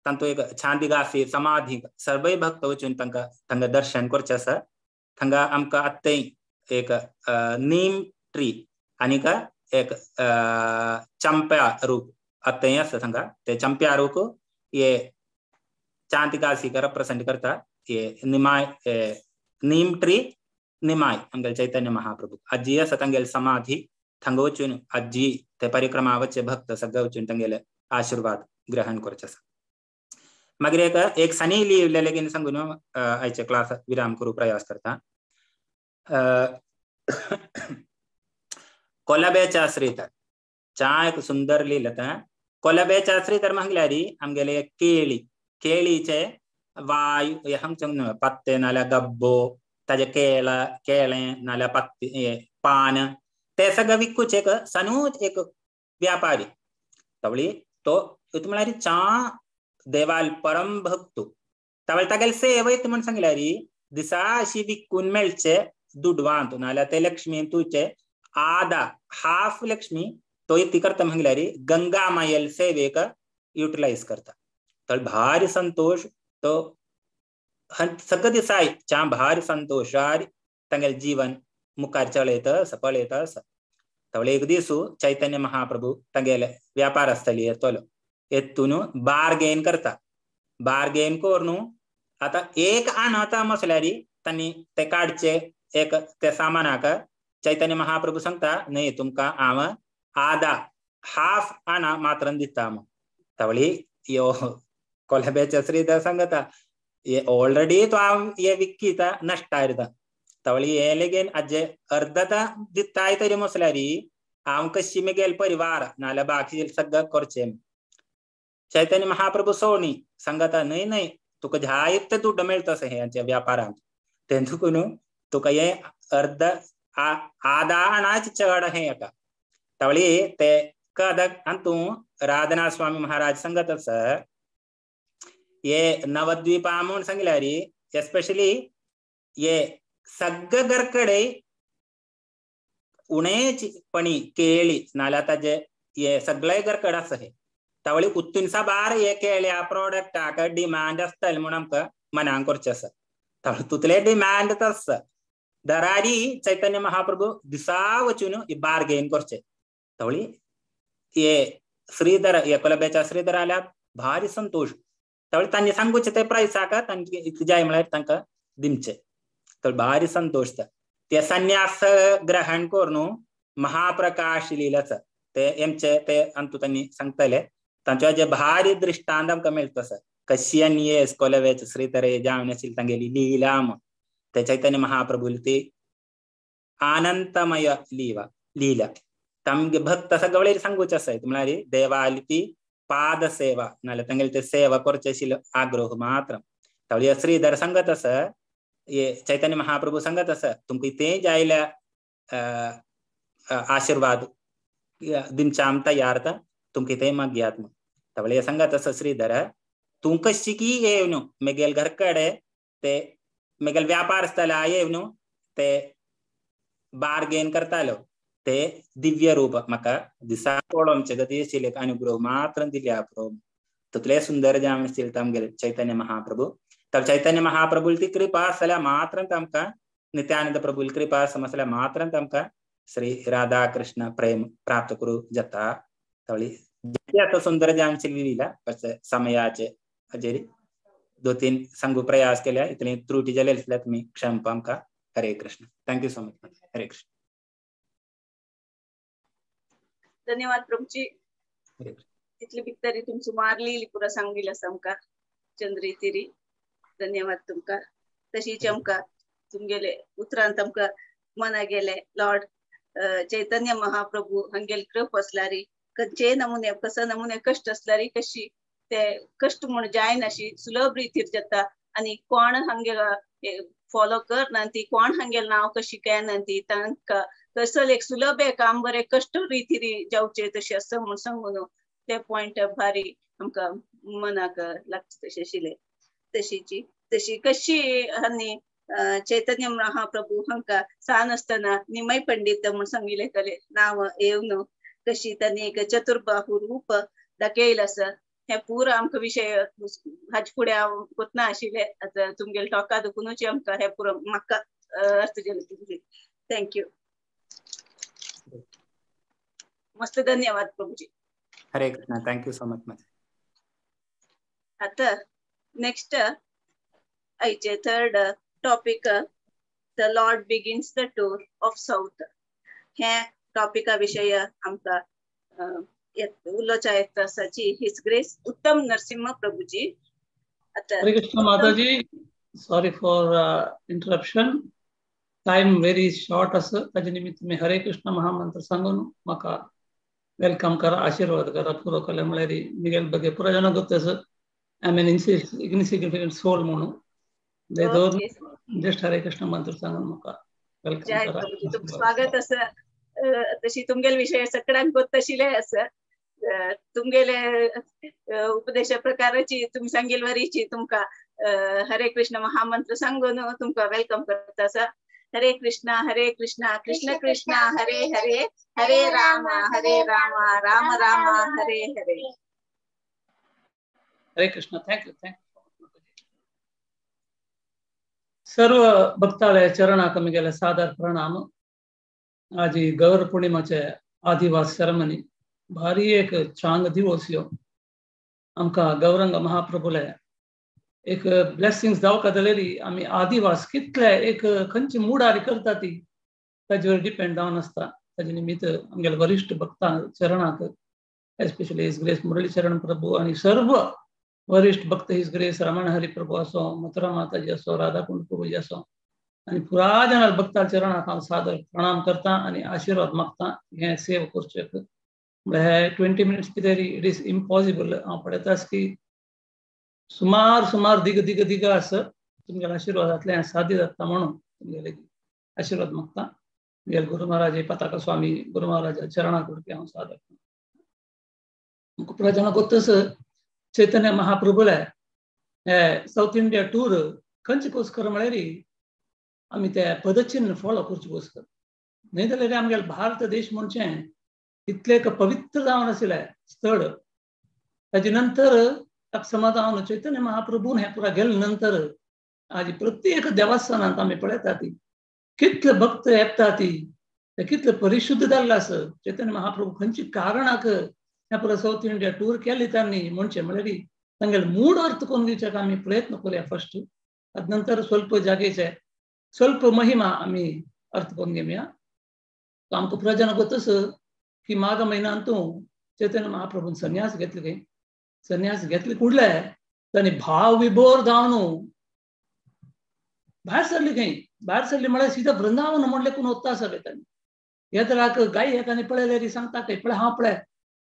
तांतू एक चांदिगासी समाधी सर्वय भक्त वचून तांकां तांकां दर्शन करचें आसा. थंगा आमकां आत्तय एक नीम ट्री आनीक एक चंप्या रूप आत्तय आसा थंगा ते चंप्या रूप हे चांदिगासी रिप्रेसेंट करता हे निमाय नीम ट्री निमाय आमगेले चैतन्य महाप्रभू आजी आसा तांगेले समाधी थंगा वचून आजी ते परिक्रमा वचचे भक्त सगळे वचून तांगेले आशीर्वाद ग्रहण करचे आसा. मागीर एक एक सनी लिहिल्ले लेगीन सांगून आयचे क्लास विराम करू प्रयास करता. कोलब्याच्या श्रीधर चा एक सुंदर लिहिलं. कोलब्याच्या श्रीधर म्हटल्यार आमगेले केळी केळीचे वायु हांगचे पत्ते नाल्यार गब्बो ताजे केळा केळें नाल्यार पत्ते पान ते सगळें विकूच एक सनूच एक व्यापारी तवळी तो म्हळ्यार चा देवाल परम भक्त तवळ तागेले सेवयत म्हण सांगल्यार दिसा अशी विकून मेळचे दुडवांत नाल्यार ते लक्ष्मी तुचे आदा हाफ लक्ष्मी तो ती करता म्हटल्यार गंगा मायल सेवेक युटिलायज करता. तर भारी संतोष तो सगळे दिसाय चा भारी संतोषार तांगेले जीवन मुखार चलयत आसा पळयत आसा. तवळे एक दीस चैतन्य महाप्रभू तांगेले व्यापार स्थली येतलो येतून बार्गेन करता. बार्गेन करून आतां एक आणता मसल्यार तांणी ते काडचे एक ते सामानाक चैतन्य महाप्रभू सांगता न्हय तुमकां हांव आदा हाफ आणा मात्र दिता. तवळी यो कोलब्याच्या श्रीधर सांगता हे ऑलरेडी तो हांव हे विक्कीता नश्टायता तवळी हे लेगीन आजे अर्दता दिताय तरी मसल्यार हांव कशी मेगेल परिवार नाल्यार बाकी सगळें करचें. चैतन्य महाप्रभू सोणी सांगता न्हय न्हय तुका जायते दुड्ड मेळटा हेच्या व्यापारांत तें तुका न्हू तुका हे अर्द आदा आणाच चड हें एका. तवळी ते कदक अंतू राधना स्वामी महाराज सांगत आसा हे नवद्वीपा म्हूण सांगल्यार एस्पेशली हे सगळे घरकडे उणेच पणी केळी नाल्यार ताजे हे सगळे घरकडे आसा हे. तवळी उत्तून साबार हे केळ्या प्रोडक्टाक डिमांड आसतले म्हूण आमकां मनांक करचें आसा. तवळ तुतले डिमांड आसा दरारी चैतन्य महाप्रभू दिसा वचून बार्गेन करचे. तवळी हे श्रीधर हे कोलब्याच्या श्रीधर आल्यार भारी संतोष. तवळी तांणी सांगूचे ते प्रायसाक तांचे जाय म्हळ्यार तांकां दिमचे. तर भारी संतोष ते संन्यास ग्रहण करून महाप्रकाश लिहिल्याचा ते एमचे ते अंतू तांणी सांगतले. तांच्या जे भारी दृष्टांत आमकां मेळटा आसा कशी आनी येस कोलवेच श्रीतरे जावन आशिल्ली तांगेली लीला म्हूण ते चैतन्य महाप्रभुली ती आनंदमय लीला तांगे भक्त सगळे सांगूचे आसा म्हळ्यार देवाली ती पाद सेवा नाल्यार तांगेली ते सेवा करचे आशिल्लो आग्रह मात्र. तावळी श्रीधर सांगत आसा हे चैतन्य महाप्रभू सांगत आसा तुमकां ते जायल्या आशीर्वाद दिवच्या आम तयार तुमकां ते मागयात म्हूण. तावळी सांगत आसा श्रीधर तूं कशी की येवन मेगेल घर कडे ते मेगेल व्यापार स्थला येवन ते बार्गेन करतालो ते दिव्य रूप म्हाका दिसा पळोवचे गती आशिल्ले अनुग्रह मात्र दिल्या पुरो. तितले सुंदर जावन आशिल्ले तांगेले चैतन्य महाप्रभू. तर चैतन्य महाप्रभू ती कृपा आसल्यार मात्र तांकां नित्यानंद प्रभू कृपा समजल्यार मात्र तांकां श्री राधा कृष्ण प्रेम प्राप्त करू जाता. तावळी आतां सुंदर जावन आशिल्ली लीला समयाचे हाजेर दोन तीन सांगू प्रयास केल्या इतली त्रुटी जाली आसल्यार तुमी क्षमपा आमकां. Hare Krishna. Thank you so much. Hare Krishna. धन्यवाद प्रभूजी. तितली भितरी तुमची मारली पुरा सांगिल्ली आसा आमकां चंद्री तिरी. धन्यवाद तुमकां. तशीच आमकां तुमगेले उतरांत आमकां मना गेले लॉर्ड चैतन्य महाप्रभू हांगेले कृप आसल्यारी खंयचेय नमुने कसो नमुने कश्ट आसल्यारी कशी ते कश्ट म्हूण जायनाशी सुलभ रितीर जाता आनी कोण हांगेलो फॉलो करना ती कोण हांगेले नांव कशी केना ती तांकां कसल एक सुलभ काम बरें कश्ट रितीर जावचे तशें आसा म्हूण सांगून ते पॉयंट भारी आमकां मनाक लागता तशें आशिल्लें. तशीची तशी कशी आनी चैतन्य महाप्रभू हांकां सान आसतना निमय पंडित म्हूण सांगिल्लें कले नांव येवन कशी तांणी एक चतुर्बाहू रूप दाखयलें आसा. हे पुरा आमकां विशय हाजे फुडें हांव कोतना आशिल्लें आतां तुमगेले टॉका दुखुनूच आमकां हे पुरो म्हाका अर्थ जालें. Thank you. मस्त धन्यवाद Prabhuji. Hare Krishna. Thank you so much. आतां नेक्स्ट आयचे third topic the lord begins the tour of south हे टॉपिका विशय आमकां उलोवच्या येता आसाची his grace उत्तम नरसिंह प्रभूजी. आतां Hare Krishna Mataji, sorry for interruption. Time very short आसा ताजे निमित्त मी हरे कृष्ण महामंत्र सांगून म्हाका welcome करा आशीर्वाद करा पुरो केले म्हळ्यार मिगेल बगे पुरो जाणां गोत आसा I am an insignificant soul म्हणून जस्ट हरे कृष्ण मंत्र सांगून म्हाका welcome करा. स्वागत आसा. तशी तुमगेले विशय सगळ्यांक गोत आशिल्ले आसा. तुमगेले उपदेशा प्रकाराची तुमी सांगिल्ले वरीची तुमकां हरे कृष्ण महामंत्र सांगून तुमकां welcome करता आसा. हरे कृष्णा हरे Krishna Krishna Krishna Hare Hare Hare Ram Ram Ram Hare Hare. Hare Krishna. Thank you. Thank you. सर्व भक्ताले चरणाक मिगेले सादर प्रणाम. आजी गौर पूर्णिमाचे आदिवास सेरेमनी भारी एक चांग दिवस यो आमकां गौरंग महाप्रभुले एक ब्लेसिंग्स दावका जाल्यार आमी आदिवास कितले एक खंयची मुडारी करता ती ताजेर डिपेंड जावन आसता. ताजे निमित्त आमगेले वरिश्ठ भक्तां चरणाक especially his grace Murali Charan Prabhu आनी सर्व वरिश्ठ भक्त his grace Raman Hari Prabhu असो मथुरा माताजी असो राधाकुंड प्रभूजी असो आनी पुरा जाणां भक्तां चरणाक हांव सादर प्रणाम करता आनी आशिर्वाद मागता. हें सेव करचें म्हळ्यार 20 मिनट्स कितें it is impossible. हांव पळयता की सुमार सुमार दिग दिग दिग आसा तुमगेल्या आशिर्वादांतलें हें साध्य जाता म्हणून तुमगेले आशिर्वाद मागता. तुमगेले गुरू महाराज पताका स्वामी गुरू महाराजा चरणाक उडपी हांव सादर पुरा जाणां गोतस चैतन्य महाप्रभुले हे सावथ इंडिया टूर खंयचे कोस्कर म्हळ्यार आमी ते पदचिन्न फॉलो करचे कोस्कर न्हय जाल्यार आमगेले भारत देश म्हणचे इतलें एक पवित्र जावन आशिल्लें स्थळ. ताजे नंतर ताका समज जावन चैतन्य महाप्रभून हें पुरा गेले नंतर आज प्रत्येक देवस्थानांत आमी पळयता ती कितले भक्त येता ती ते कितले परिशुद्ध जाल्ले आसा. चैतन्य महाप्रभू खंयची कारणाक हें पुरा सावथ इंडिया टूर केली तांणी म्हणचे म्हळ्यार तांगेले मूळ अर्थ करून दिवच्याक आमी प्रयत्न करुया फर्स्ट. नंतर स्वल्प जागेचे स्वल्प महिमा आमी अर्थ करून घेवया. आमकां पुरा जाणां गोतस की माघ म्हयन्यांत चैतन्य महाप्रभून संन्यास घेतले खंय. संन्यास घेतले कुडले तांणी भाव विभोर जावन भायर सरली खंय. भायर सरली म्हळ्यार सीधा वृंदावन म्हणले कोण वता सगळे तांणी. येतराक गाय एकाने पळयले सांगता खंय पळय हांव पळय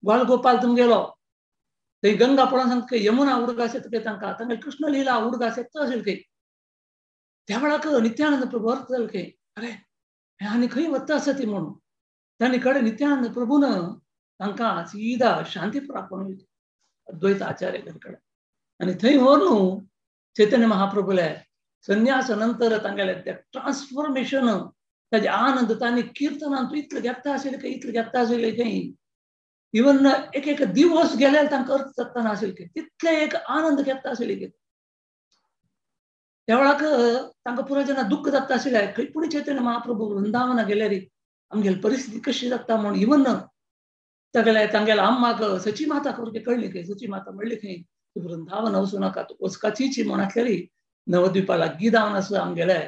ग्वाल गोपाल तुमगेलो थंय गंगा पळोवन सांगता खंय यमुना उडगास येता खंय तांकां तांकां कृष्ण लिला उडगास येता अशें खंय. त्या वेळाक नित्यानंद प्रभू अर्थ जालें खंय अरे हें आनी खंय वता आसा ती म्हणून. तांणी कडेन नित्यानंद प्रभून तांकां सीधा शांतीपुर आपोवन अद्वैत आचार्य कडेन आनी थंय व्हरून चैतन्य महाप्रभूले संन्यास नंतर तांगेले ते ट्रान्सफॉर्मेशन ताजे आनंद तांणी किर्तनान इतलें घेता आशिल्लें खंय इतलें घेता आशिल्लें खंय इवन एक एक दिवस गेल्यार तांकां अर्थ जाता नाशिल्लें खंय तितले एक आनंद घेता आशिल्ले खंय. त्या वेळाक तांकां पुराय जेन्ना दुख्ख जाता आशिल्लें खंय पूण चैतन्य महाप्रभू वृंदावना गेल्यार आमगेली परिस्थिती कशी जाता म्हूण. इवन तागेले तांगेल्या अम्माक सची माता कळ्ळी खंय. सची माता म्हणली खंय तूं वृंदावन वचूं नाका तूं वचकाचीची म्हूण आसल्यार नवद्वीपा लागीं जावन आसा आमगेले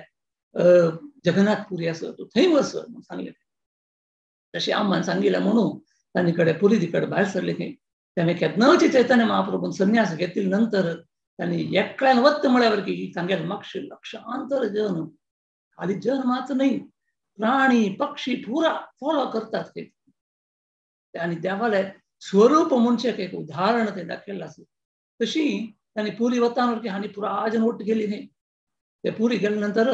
जगन्नाथपुरी आसा तूं थंय वच म्हूण सांगलें. तशें अम्मान सांगिल्लें म्हणून तांणी कडेन पुरी कडेन भायर सरले खंय. ताणें केन्नाच चैतन्य महाप्रभून संन्यास घेतले नंतर तांणी एकल्यान वत म्हळ्यार की तांगेले मागशे लक्षांतर जन खाली जन मात्र न्हय प्राणी पक्षी पुरा फॉलो करतात ते. आनी देवाले स्वरूप म्हणचे एक उदाहरण ते दाखयल्लें आसा. तशी तांणी पुरी वतान की हांणी पुरा जन वट गेली न्हय. ते पुरी गेले नंतर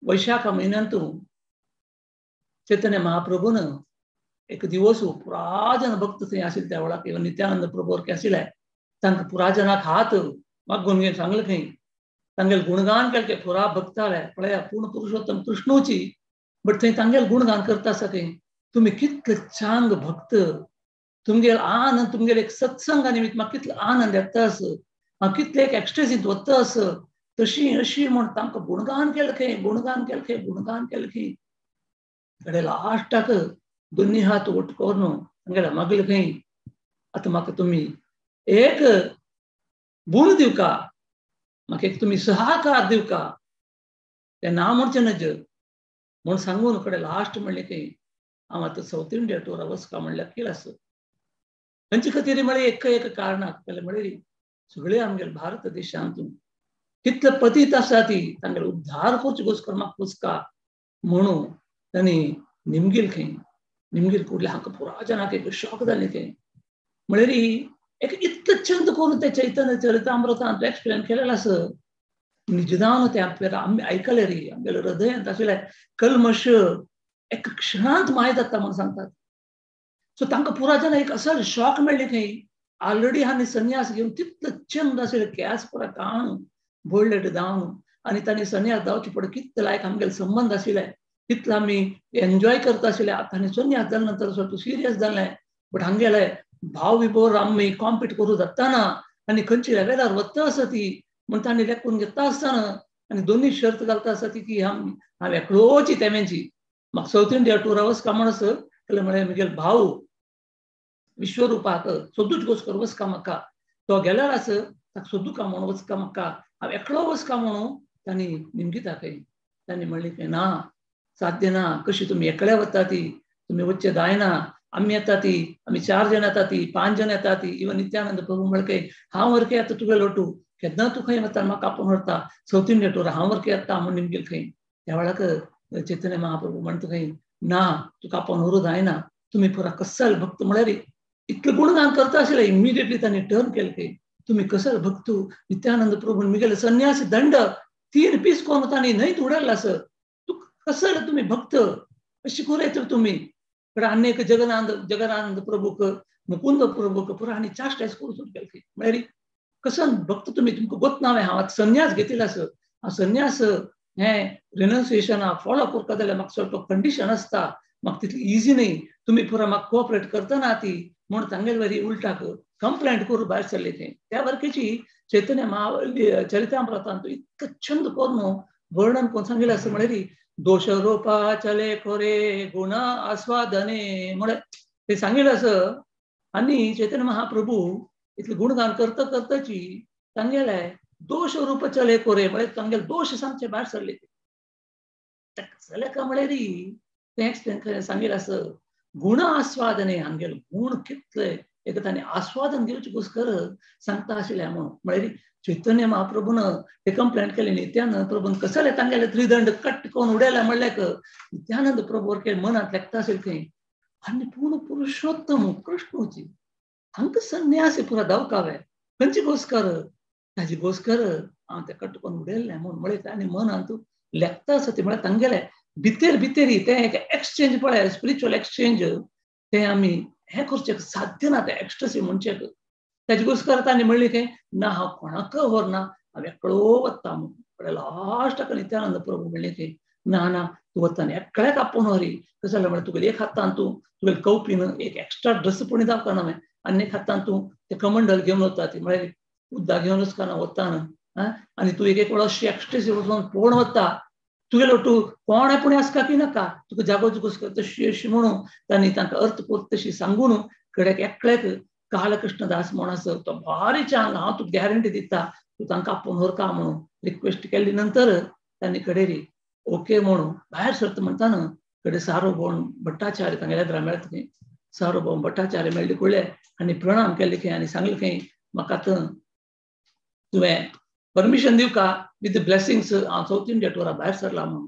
वैशाख म्हयन्यांत चैतन्य महाप्रभून एक दिवस पुरा जन भक्त थंय आशिल्ले त्या वेळाक इवन नित्यानंद प्रभू सारके आशिल्ले तांकां पुरा जनाक हात मागून घेवन सांगलें खंय तांगेले गुणगान केलें पुरा भक्ताले पळया पूर्ण पुरुषोत्तम कृष्णूची बट थंय तांगेले गुणगान करता आसा खंय तुमी कितले चांग भक्त तुमगेले आनंद तुमगेले एक सत्संगा निमित्त म्हाका कितलो आनंद येता आस हांव कितले एक एक्स्ट्रेसींत वता आस तशी अशी म्हूण तांकां गुणगान केलें खंय गुणगान केलें खंय गुणगान केलें खंय. कडे लास्टाक दोन्ही हात वट करून तांगेले मागले खंय आतां म्हाका तुमी एक बूण दिवका म्हाका एक तुमी सहकार दिवका तें ना म्हणचें नज म्हूण सांगून कडेन लास्ट म्हणलें खंय हांव आतां सावथ इंडिया टुरा वचका म्हणल्यार केला आस. तांचे खातीर म्हळें एक एक कारणाक पयलें म्हळ्यार सगळे आमगेले भारत देशांत कितले पतीत आसा ती तांगेले उद्धार करचे गोस्कर म्हाका वचका म्हणून तांणी निमगील खंय निमगील कुडले हांकां पुरा जनाक एक शॉक जालें खंय. म्हळ्यार एक इतलें चंद करून ते चैतन्य चरितामृतांत एक्सप्लेन केलेलें आसा निजदान ते आमी आयकलें रे आमगेले हृदयांत आशिल्लें कल्मश एक क्षणांत माय जाता म्हूण सांगतात. सो तांकां पुरा जन एक असो शॉक मेळ्ळी खंय ऑलरेडी हांणी संन्यास घेवन तितलो चंद आशिल्ले केस पुरा काण बोडलेट जावन आनी तांणी संन्यास जावचे पडले कितले लायक आमगेले संबंद आशिल्ले तितलो आमी एन्जॉय करता आशिल्ले. आतां हांणी संन्यास जाले नंतर स्वल्प सिरियस जालें बट हांगेले भाव विभोर आमी कॉम्पीट करूं जाताना आनी खंयच्या लेवलार वता आसा ती म्हूण तांणी लेखून घेता आसतना आनी दोनूय शर्त घालता आसा ती की हांव एकलोची तेमेची म्हाका सावथ इंडिया टुरा वचका म्हण आसा जाल्यार म्हळें म्हगेले भाव विश्वरुपाक सोदूच गोस्कर वचका म्हाका तो गेल्यार आसा ताका सोदूका म्हणून वचका म्हाका हांव एकलो वचका म्हणून तांणी निमगिता खंय. तांणी म्हणलें खंय ना साध्य ना कशी तुमी एकले वता ती तुमी वच्चे जायना आमी येता ती आमी 4 जण येता ती 5 जण येता ती इवन नित्यानंद प्रभू म्हणले खंय हांव वरके येता तुगे लोटू केन्ना तूं खंय वता म्हाका आपोवन व्हरता सावथ इंडिया टुरा हांव वरके येता म्हूण निमगील खंय. त्या वेळाक चैतन्य महाप्रभू म्हणटा खंय ना तुका आपोवन व्हरूं जायना तुमी पुरा कसल भक्त म्हळ्यार इतलें गुणगान करता आशिल्लें इमिडिएटली तांणी टर्न केलें खंय तुमी कसल भक्त नित्यानंद प्रभून मिगेले संन्यासी दंड 3 पीस करून तांणी न्हंयत उडयल्लो आसा तूं कसल तुमी भक्त अशी करूं येता तुमी कडेन आनी एक जगनानंद प्रभूक मुकुंद प्रभूक पुरा आनी चाश्टायज करून सुरू केलें खंय. म्हळ्यार कसन भक्त तुमी तुमकां गोत नांव हांव आतां संन्यास घेतिल्लो आसा हांव संन्यास हें रिनन्सिएशन फॉलो करता जाल्यार म्हाका स्वल्प कंडिशन आसता म्हाका तितली इजी न्हय तुमी पुरा म्हाका कोऑपरेट करतना ती म्हूण तांगेले वरी उलटाक कंप्लेंट करून भायर सरले थंय. त्या वरकेची चैतन्य महा चरितामृतांत इतकें छंद करून वर्णन करून सांगिल्लें आसा म्हळ्यार दोश रोपा चले खोरे गुण आस्वादने म्हळ्यार ते सांगिल्लें आसा. आनी चैतन्य महाप्रभू इतलें गुणगान करता करताची तांगेले दोश रूप चले कोरे म्हळ्यार तांगेले दोश सांगचे भायर सरले ते चले का म्हळ्यार तें एक्सप्लेन सांगिल्लें आसा गुण आस्वादने हांगेले गुण कितले एक तांणी आस्वादन घेवचे गोस्कर सांगता आशिल्लें म्हणून. म्हळ्यार चैतन्य महाप्रभून ते कंप्लेंट केली नित्यानंद प्रभून कसले तांगेले त्रिदंड कट करून उडयला म्हणल्याक नित्यानंद प्रभू वर मनांत लेखता आशिल्लें खंय. आनी पूर्ण पुरुषोत्तम कृष्णूची हांकां संन्यासी पुरा दावकावे खंयची गोस्कर ताजी गोस्कर हांव ते कट करून उडयल्लें म्हणून म्हळें. आनी मनांत लेखता आसा ती म्हळ्यार तांगेले भितर भितरी तें एक एक्सचेंज पळय स्पिरिच्युअल एक्सचेंज तें आमी हें करचें साध्य ना तें एक्स्ट्रसी म्हणचें. ताजे गोस्कर तांणी म्हणलें की ना हांव कोणाक व्हरना हांव एकलो वता म्हणून. लास्टाक नित्यानंद प्रभू म्हणलें की ना ना तूं वता आनी एकल्याक आपोवन व्हरी कशें जालें म्हळ्यार तुगेले एक हातान तूं तुगेले कौपीन एक एक्स्ट्रा ड्रेस पूण दावकाना हांवें आनी एक हातान तूं तें कमंडल घेवन वता ती म्हळ्यार उद्दा घेवन वचना वता न्हू आनी तूं एक एक वेळा अशी एक्स्ट्रेसी वचून पळोवन वता तुगेलो तूं कोण पूण आसका की नाका तुका जागो गोस्कर तशी अशी म्हणून तांणी तांकां अर्थ पूर्त तशी सांगून कडेक एकल्याक कालकृष्ण दास म्हण आसा तो भारी चांग हांव तुका गॅरंटी दिता तूं तांकां आपोवन व्हरका म्हणून रिक्वेस्ट केली. नंतर तांणी कडेरी ओके म्हणून भायर सरता म्हणटा न्हू कडे सार्वभौम भट्टाचार्य तांगेल्या दारा मेळटा खंय सार्वभौम भट्टाचार्य मेळ्ळे कुळ्ळे आनी प्रणाम केले खंय आनी सांगलें खंय म्हाका आतां तुवें परमिशन दिवका विथ ब्लेसिंग्स हांव सावथ इंडिया टुरा भायर सरला म्हणून.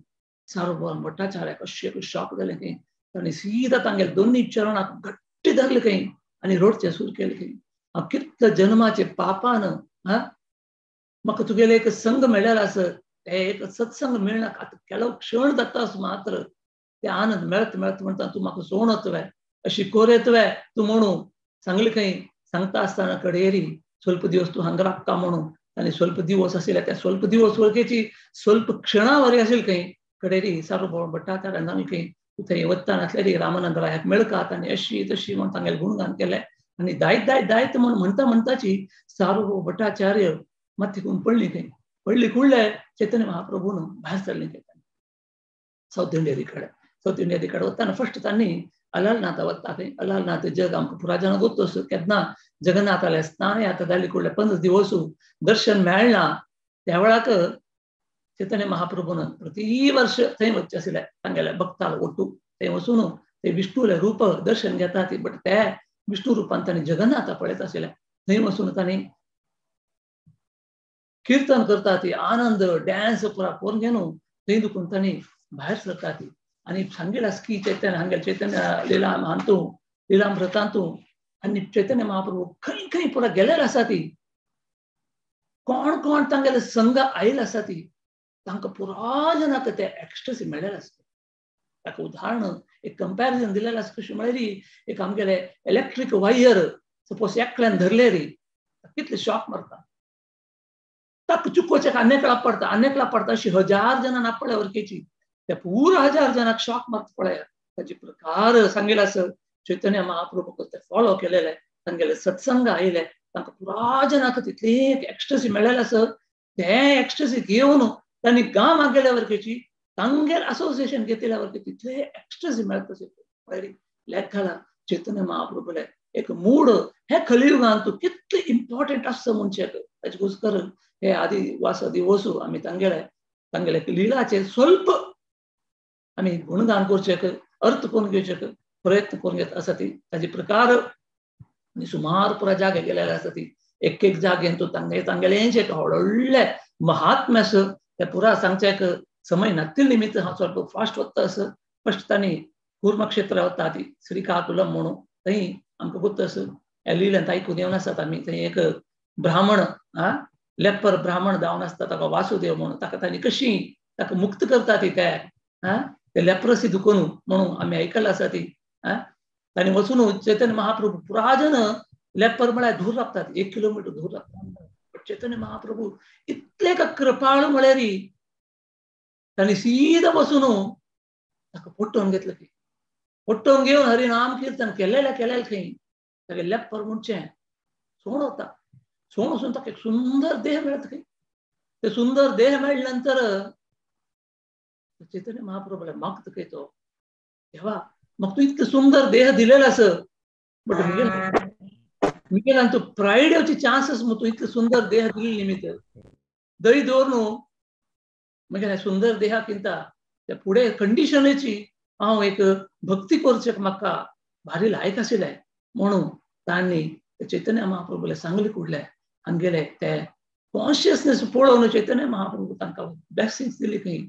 सार्वभौम भट्टाचार्याक अशें एक शॉक जालें खंय तांणी सीधा तांगेले दोनूय चरणाक घट्टी धरले खंय आनी रोडचें सुरू केलें खंय हांव कितल्या जन्माचे पापान हा म्हाका तुगेले एक संघ मेळ्ळेलो आसा ते एक सत्संग मेळना आतां केलो क्षण जाता मात्र ते आनंद मेळत मेळत म्हणटा तूं म्हाका सोणतवे अशी कोरेतवे तूं म्हणून सांगले खंय. सांगता आसतना कडेरी स्वल्प दिवस तूं हांगा राबता म्हणून आनी स्वल्प दिवस आशिल्ले त्या स्वल्प दिवस वळखेची स्वल्प क्षणावरी आशिल्ले खंय कडेरी सार्वभौम भट्टाचार्यान सांगलें खंय तूं थंय वता नासल्यारी रामानंद रायाक मेळकात आनी अशी तशी म्हूण तांगेलें गुणगान केलें. आनी दायत दायत दायत म्हूण म्हणटा म्हणटाची सार्वभौम भट्टाचार्य मात पडली खंय पडली कुडले चैतन्य महाप्रभून भायर सरले खंय सावथ इंडिया कडेन. सावथ इंडिया कडेन वतना फर्स्ट तांणी अलालनाथ वता खंय अलालनाथ जग आमकां पुरा जाणां गोत्तो केन्ना जगन्नाथाले स्नान यात्रा जाली कुडले 15 दिवस दर्शन मेळना त्या वेळाक चैतन्य महाप्रभून प्रति वर्ष थंय वचचें आशिल्लें तांगेल्या भक्ताल ओटू थंय वचून ते विष्णूले रूप दर्शन घेता ती बट ते विष्णू रुपान तांणी जगन्नाथा पळयत आशिल्लें. थंय वचून तांणी कीर्तन करता ती आनंद डॅन्स पुरा करून घेवन थंय दुखून तांणी भायर सरता ती. आनी सांगेल आसा की चैतन्य हांगेले चैतन्य लिला हांतू लिलामृतांतू आनी चैतन्य महाप्रभू खंय खंय पुरा गेलेले आसा ती कोण कोण तांगेले संघ आयिल्ले आसा ती तांकां पुरा जनाक ते एक्स्ट्रसी मेळ्ळेले आसता. ताका उदाहरण एक कंपॅरिजन दिलेलें आसा कशें म्हळ्यार एक आमगेले इलेक्ट्रीक वायर सपोज एकल्यान धरले री कितले शॉक मारता ताका चुकोचेक आनेकला पडता आनेकला पडता अशी 1000 जाणां आपल्या वरकेची त्या पुरा 1000 जाणांक शॉक मारता पळय. ताचे प्रकार सांगेल आसा चैतन्य महाप्रभू ते फॉलो केलेले तांगेले सत्संग आयले तांकां पुरा जनाक तितली एक एक्स्ट्रसी मेळ्ळेलें आसा ते एक्स्ट्रसी घेवन तांणी गांव गेल्या वरकेची तांगेर असोसिएशन घेतल्या वरके तितले एक्स्ट्रसी मेळता पळय. लेख घाला चैतन्य महाप्रभूले एक मूड हे कलियुगान तूं कितले इम्पॉर्टंट आसता म्हणचे ताचे गोस्कर हे आदी वास दिवस आमी तांगेले तांगेले लिलाचे स्वल्प आमी गुणगान करचे अर्थ करून घेवचे प्रयत्न करून घेत आसा ती ताजे प्रकार आनी सुमार पुरा जागे गेलेले आसा ती एक एक जागेन तूं तांगे तांगेलेंच एक व्हडलें महात्म्य आसा ते पुरा सांगचें समय नातिल्ले निमित्त हांव स्वल्प फास्ट वता आसा. फर्स्ट तांणी कूर्मक्षेत्र वता ती श्रीकाकुलम म्हणून थंय आमकां गोत्त आसा ह्या लिलांत आयकून येवन आसात आमी. थंय एक ब्राह्मण आ लेपर ब्राह्मण जावन आसता ताका वासुदेव म्हणून ताका तांणी कशी ताका मुक्त करता ती ते आ ते लेप्रसी दुखून म्हणून आमी आयकल्लें आसा ती आ तांणी वचून चैतन्य महाप्रभू पुरा जन लेपर म्हळ्यार धूर लागतात 1 किलोमिटर धूर लागतात. बट चैतन्य महाप्रभू इतले का कृपाळ म्हळ्यार तांणी सीधा बसून ताका पोटोवन घेतलं की पोटोवन घेवन हरिनाम कीर्तन केलेलें केलेलें खंय तागे लेपर म्हणचें सोण वता सोण वचून ताका एक सुंदर देह मेळटा खंय ते सुंदर देह मेळ्ळे नंतर चैतन्य महाप्रभूला मागता खंय तो देवा म्हाका तूं इतकें सुंदर देह दिलेलो आसा बट मिगेल्यान तूं प्रायड येवची चान्सीस मग तूं इतकें सुंदर देह दिले निमित्त दही दवरून म्हगेल्या सुंदर देहाकिंत त्या फुडें कंडिशनेची हांव एक भक्ती करचें म्हाका भारी लायक आशिल्लें म्हणून तांणी चैतन्य महाप्रभूले सांगले कुडले हांगेले ते कॉन्शियसनेस पळोवन चैतन्य महाप्रभू तांकां ब्लेसिंग्स दिली खंय.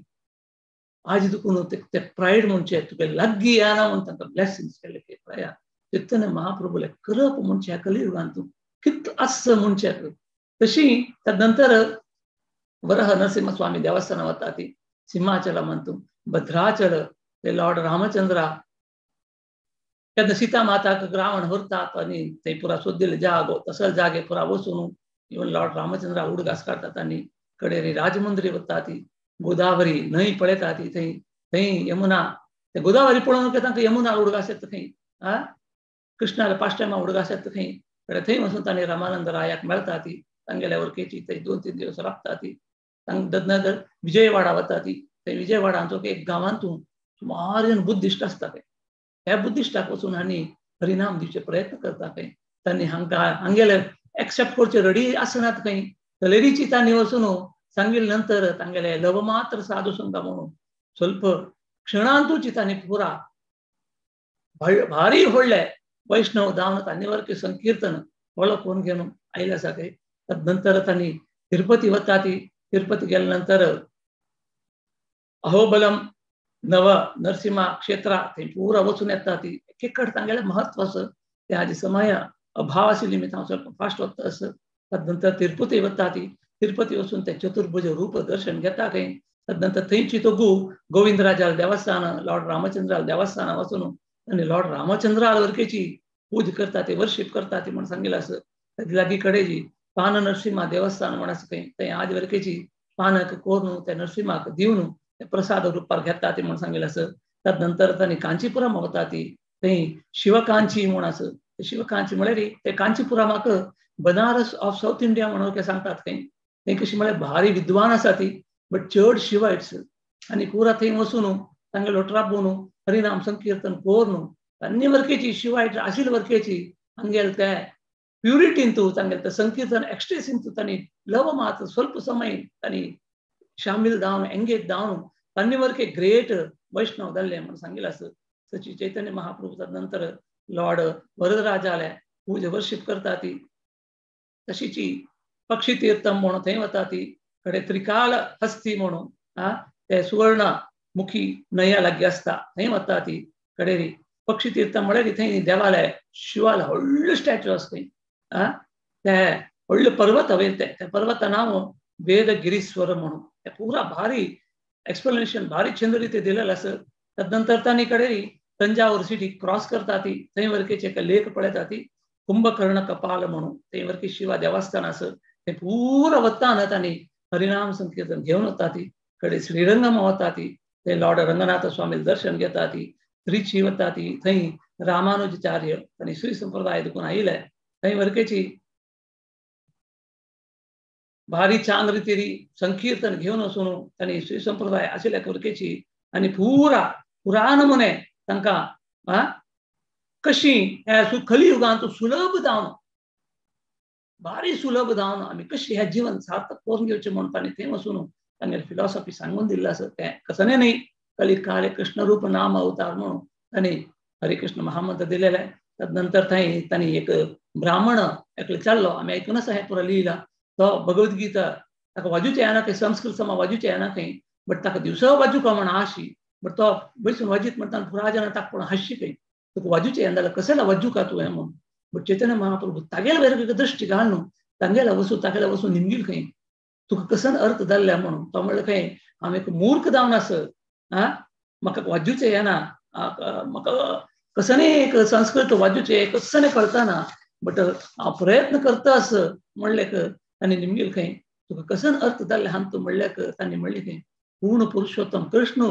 आज दुखून ते प्रायड म्हणचे तुगे लागीं येना म्हणून तांकां ब्लेसिंग्स केले खंय. पळया चैतन्य महाप्रभूले करप म्हणचे ह्या कलियुगांत कितलो आसा म्हणचे. तशी तदनंतर वरह नरसिंह स्वामी देवस्थान वता ती सिंहाचल म्हणतो भद्राचल ते लॉर्ड रामचंद्रा तेन्ना सीता माताक रावण व्हरतात आनी थंय पुरा सोदिल्ले जागो तसोच जागे पुरा वचून इवन लॉर्ड रामचंद्रा उडगास काडटात आनी कडेन राजमंद्री वता ती गोदावरी न्हंय पळयता ती थंय थंय यमुना ते गोदावरी पळोवन तांकां यमुना उडगास येता खंय आ कृष्णाला पाश्टामा उडगास येता खंय. कडेन थंय वचून तांणी रामानंद रायाक मेळटा ती तांगेल्या वरकेची थंय 2-3 दिवस राबता ती. नंतर विजयवाडा वता ती थंय विजयवाडांचो एक गांवांतून सुमार जण बुद्धिश्ट आसता ते ह्या बुद्धिश्टाक वचून हांणी हरिनाम दिवचे प्रयत्न करता खंय. तांणी हांकां हांगेले एक्सेप्ट करचे रेडी आसनात खंय. तलेरीची तांणी वचून सांगिल्ले नंतर तांगेले लवमात्र साधू संगा म्हणून स्वल्प क्षणांतूची तांणी पुरा भारी व्हडले वैष्णव दावन तांणी वरके संकीर्तन व्हडलो कोण घेवन आयले आसा खंय. नंतर तांणी तिरुपती वता ती तिरुपती गेल्या नंतर अहोबलम नव नरसिंहा क्षेत्रा थंय पुरा वचून येता ती. एक एक कडेन तांगेलें महत्व आसा ते हाजी समय अभाव आशिल्ली निमित्त हांव ಸ್ವಲ್ಪ फास्ट वता आसा. तदनंतर तिरुपती वता ती तिरुपती वचून ते चतुर्भुज रूप दर्शन घेता खंय. तदनंतर थंयची तो गोविंदराजाल देवस्थान लॉर्ड रामचंद्राल देवस्थान वचून आनी लॉर्ड रामचंद्राल वरकेची पूज करता ते वर्शीप करता ती म्हण सांगिल्लें आसा. ताजे लागीं कडेची पान नरसिंहा देवस्थान म्हण आसा खंय थंय आज वरकेची पानक कोरून त्या नरसिंहाक दिवन प्रसाद रुपार घेता ती म्हण सांगिल्लें आसा. तदनंतर तांणी कांचीपुरम वता ती थंय शिवकांची म्हूण आसा. शिवकांची म्हळ्यार ते कांचीपुरमाक बनारस ऑफ सावथ इंडिया म्हणून सांगतात खंय. थंय कशी म्हळ्यार भारी विद्वान आसा ती बट चड शिवायट्स आनी पुरा थंय वचून तांगेलो ट्राबून हरिनाम संकीर्तन करून तांणी वरकेची शिवायट आशिल्ले वरकेची हांगेले ते प्युरिटींतू तांगेले ते संकीर्तन एक्स्ट्रेसींतू तांणी लव मात स्वल्प समय तांणी शामील जावन एंगेज जावन तांणी वरके ग्रेट वैष्णव जाल्ले म्हणून सांगिल्लें आसा. सची चैतन्य महाप्रभू नंतर लॉर्ड वरदराजाले पूज वर्शीप करता ती. तशीची पक्षी तीर्थम म्हणून थंय वता ती. कडेन त्रिकाल हस्ती म्हणून आ ते सुवर्ण मुखी न्हंया लागीं आसता थंय वता ती. कडेन पक्षी तीर्थम म्हळ्यार थंय देवालय शिवाला व्हडलो स्टॅच्यू आसा थंय आ ते व्हडले पर्वत वयर ते त्या पर्वता नांव वेदगिरीश्वर म्हणून ते पुरा भारी एक्सप्लेनेशन भारी छंद रिते दिलेलं आसा. तदनंतर तांणी कडेन तंजावर सिटी क्रॉस करता ती थंय वरकेचे एक लेक पळयता ती कुंभकर्ण कपाल म्हणून थंय वरके शिवा देवस्थान आसा ते पुरा वता तांणी हरिनाम संकीर्तन घेवन वता ती. कडेन श्रीरंगम वता ती थंय लॉर्ड रंगनाथ स्वामी दर्शन घेता ती. त्रिची वता ती थंय रामानुजाचार्य तांणी श्री संप्रदाय देखून आयिल्ले थंय वरकेची भारी चांग रितीरी संकीर्तन घेवन वचून तांणी श्री संप्रदाय आशिल्ल्या वरकेची आनी पुरा पुरा नमुने तांकां कशी ह्या कलियुगांत सुलभ जावन भारी सुलभ जावन आमी कशी हें जीवन सार्थक करून घेवचें म्हणून तांणी थंय वचून तांगेली फिलॉसॉफी सांगून दिल्ली आसा. तें कसलें न्ही कली काले कृष्ण रूप नाम अवतार म्हणून तांणी हरे कृष्ण महामंत्र दिलेले. तदनंतर थंय तांणी एक ब्राह्मण एकले चाललो आमी आयकून आसा हें पुरा लिहिला तो भगवद्गीता ताका वाजूचें येना खंय संस्कृत समा वाजूचें येना खंय बट ताका दिवसा वाजूका म्हण आशी बट तो बसून वाजीत म्हणटा पुरा जाणां ताका कोण हांशी खंय तुका वाजूचें येना जाल्यार कसल्या वाजूका तूं हें म्हणून. बट चैतन्य महाप्रभू तागेल्या वयर दृश्टी घालून तांगेल्या वचून तागेल्या वचून निमगील खंय तुका कसन अर्थ जाल्ल्या म्हणून. तो म्हणलें खंय हांव एक मूर्ख जावन आस आ म्हाका वाजूचें येना म्हाका कसने एक संस्कृत वाजूचें कसने कळतना बट हांव प्रयत्न करता आस म्हणलें तांणी निमगील खंय तुका कसन अर्थ जाल्ले हांतू म्हणल्याक तांणी म्हणलें खंय पूर्ण पुरुषोत्तम कृष्ण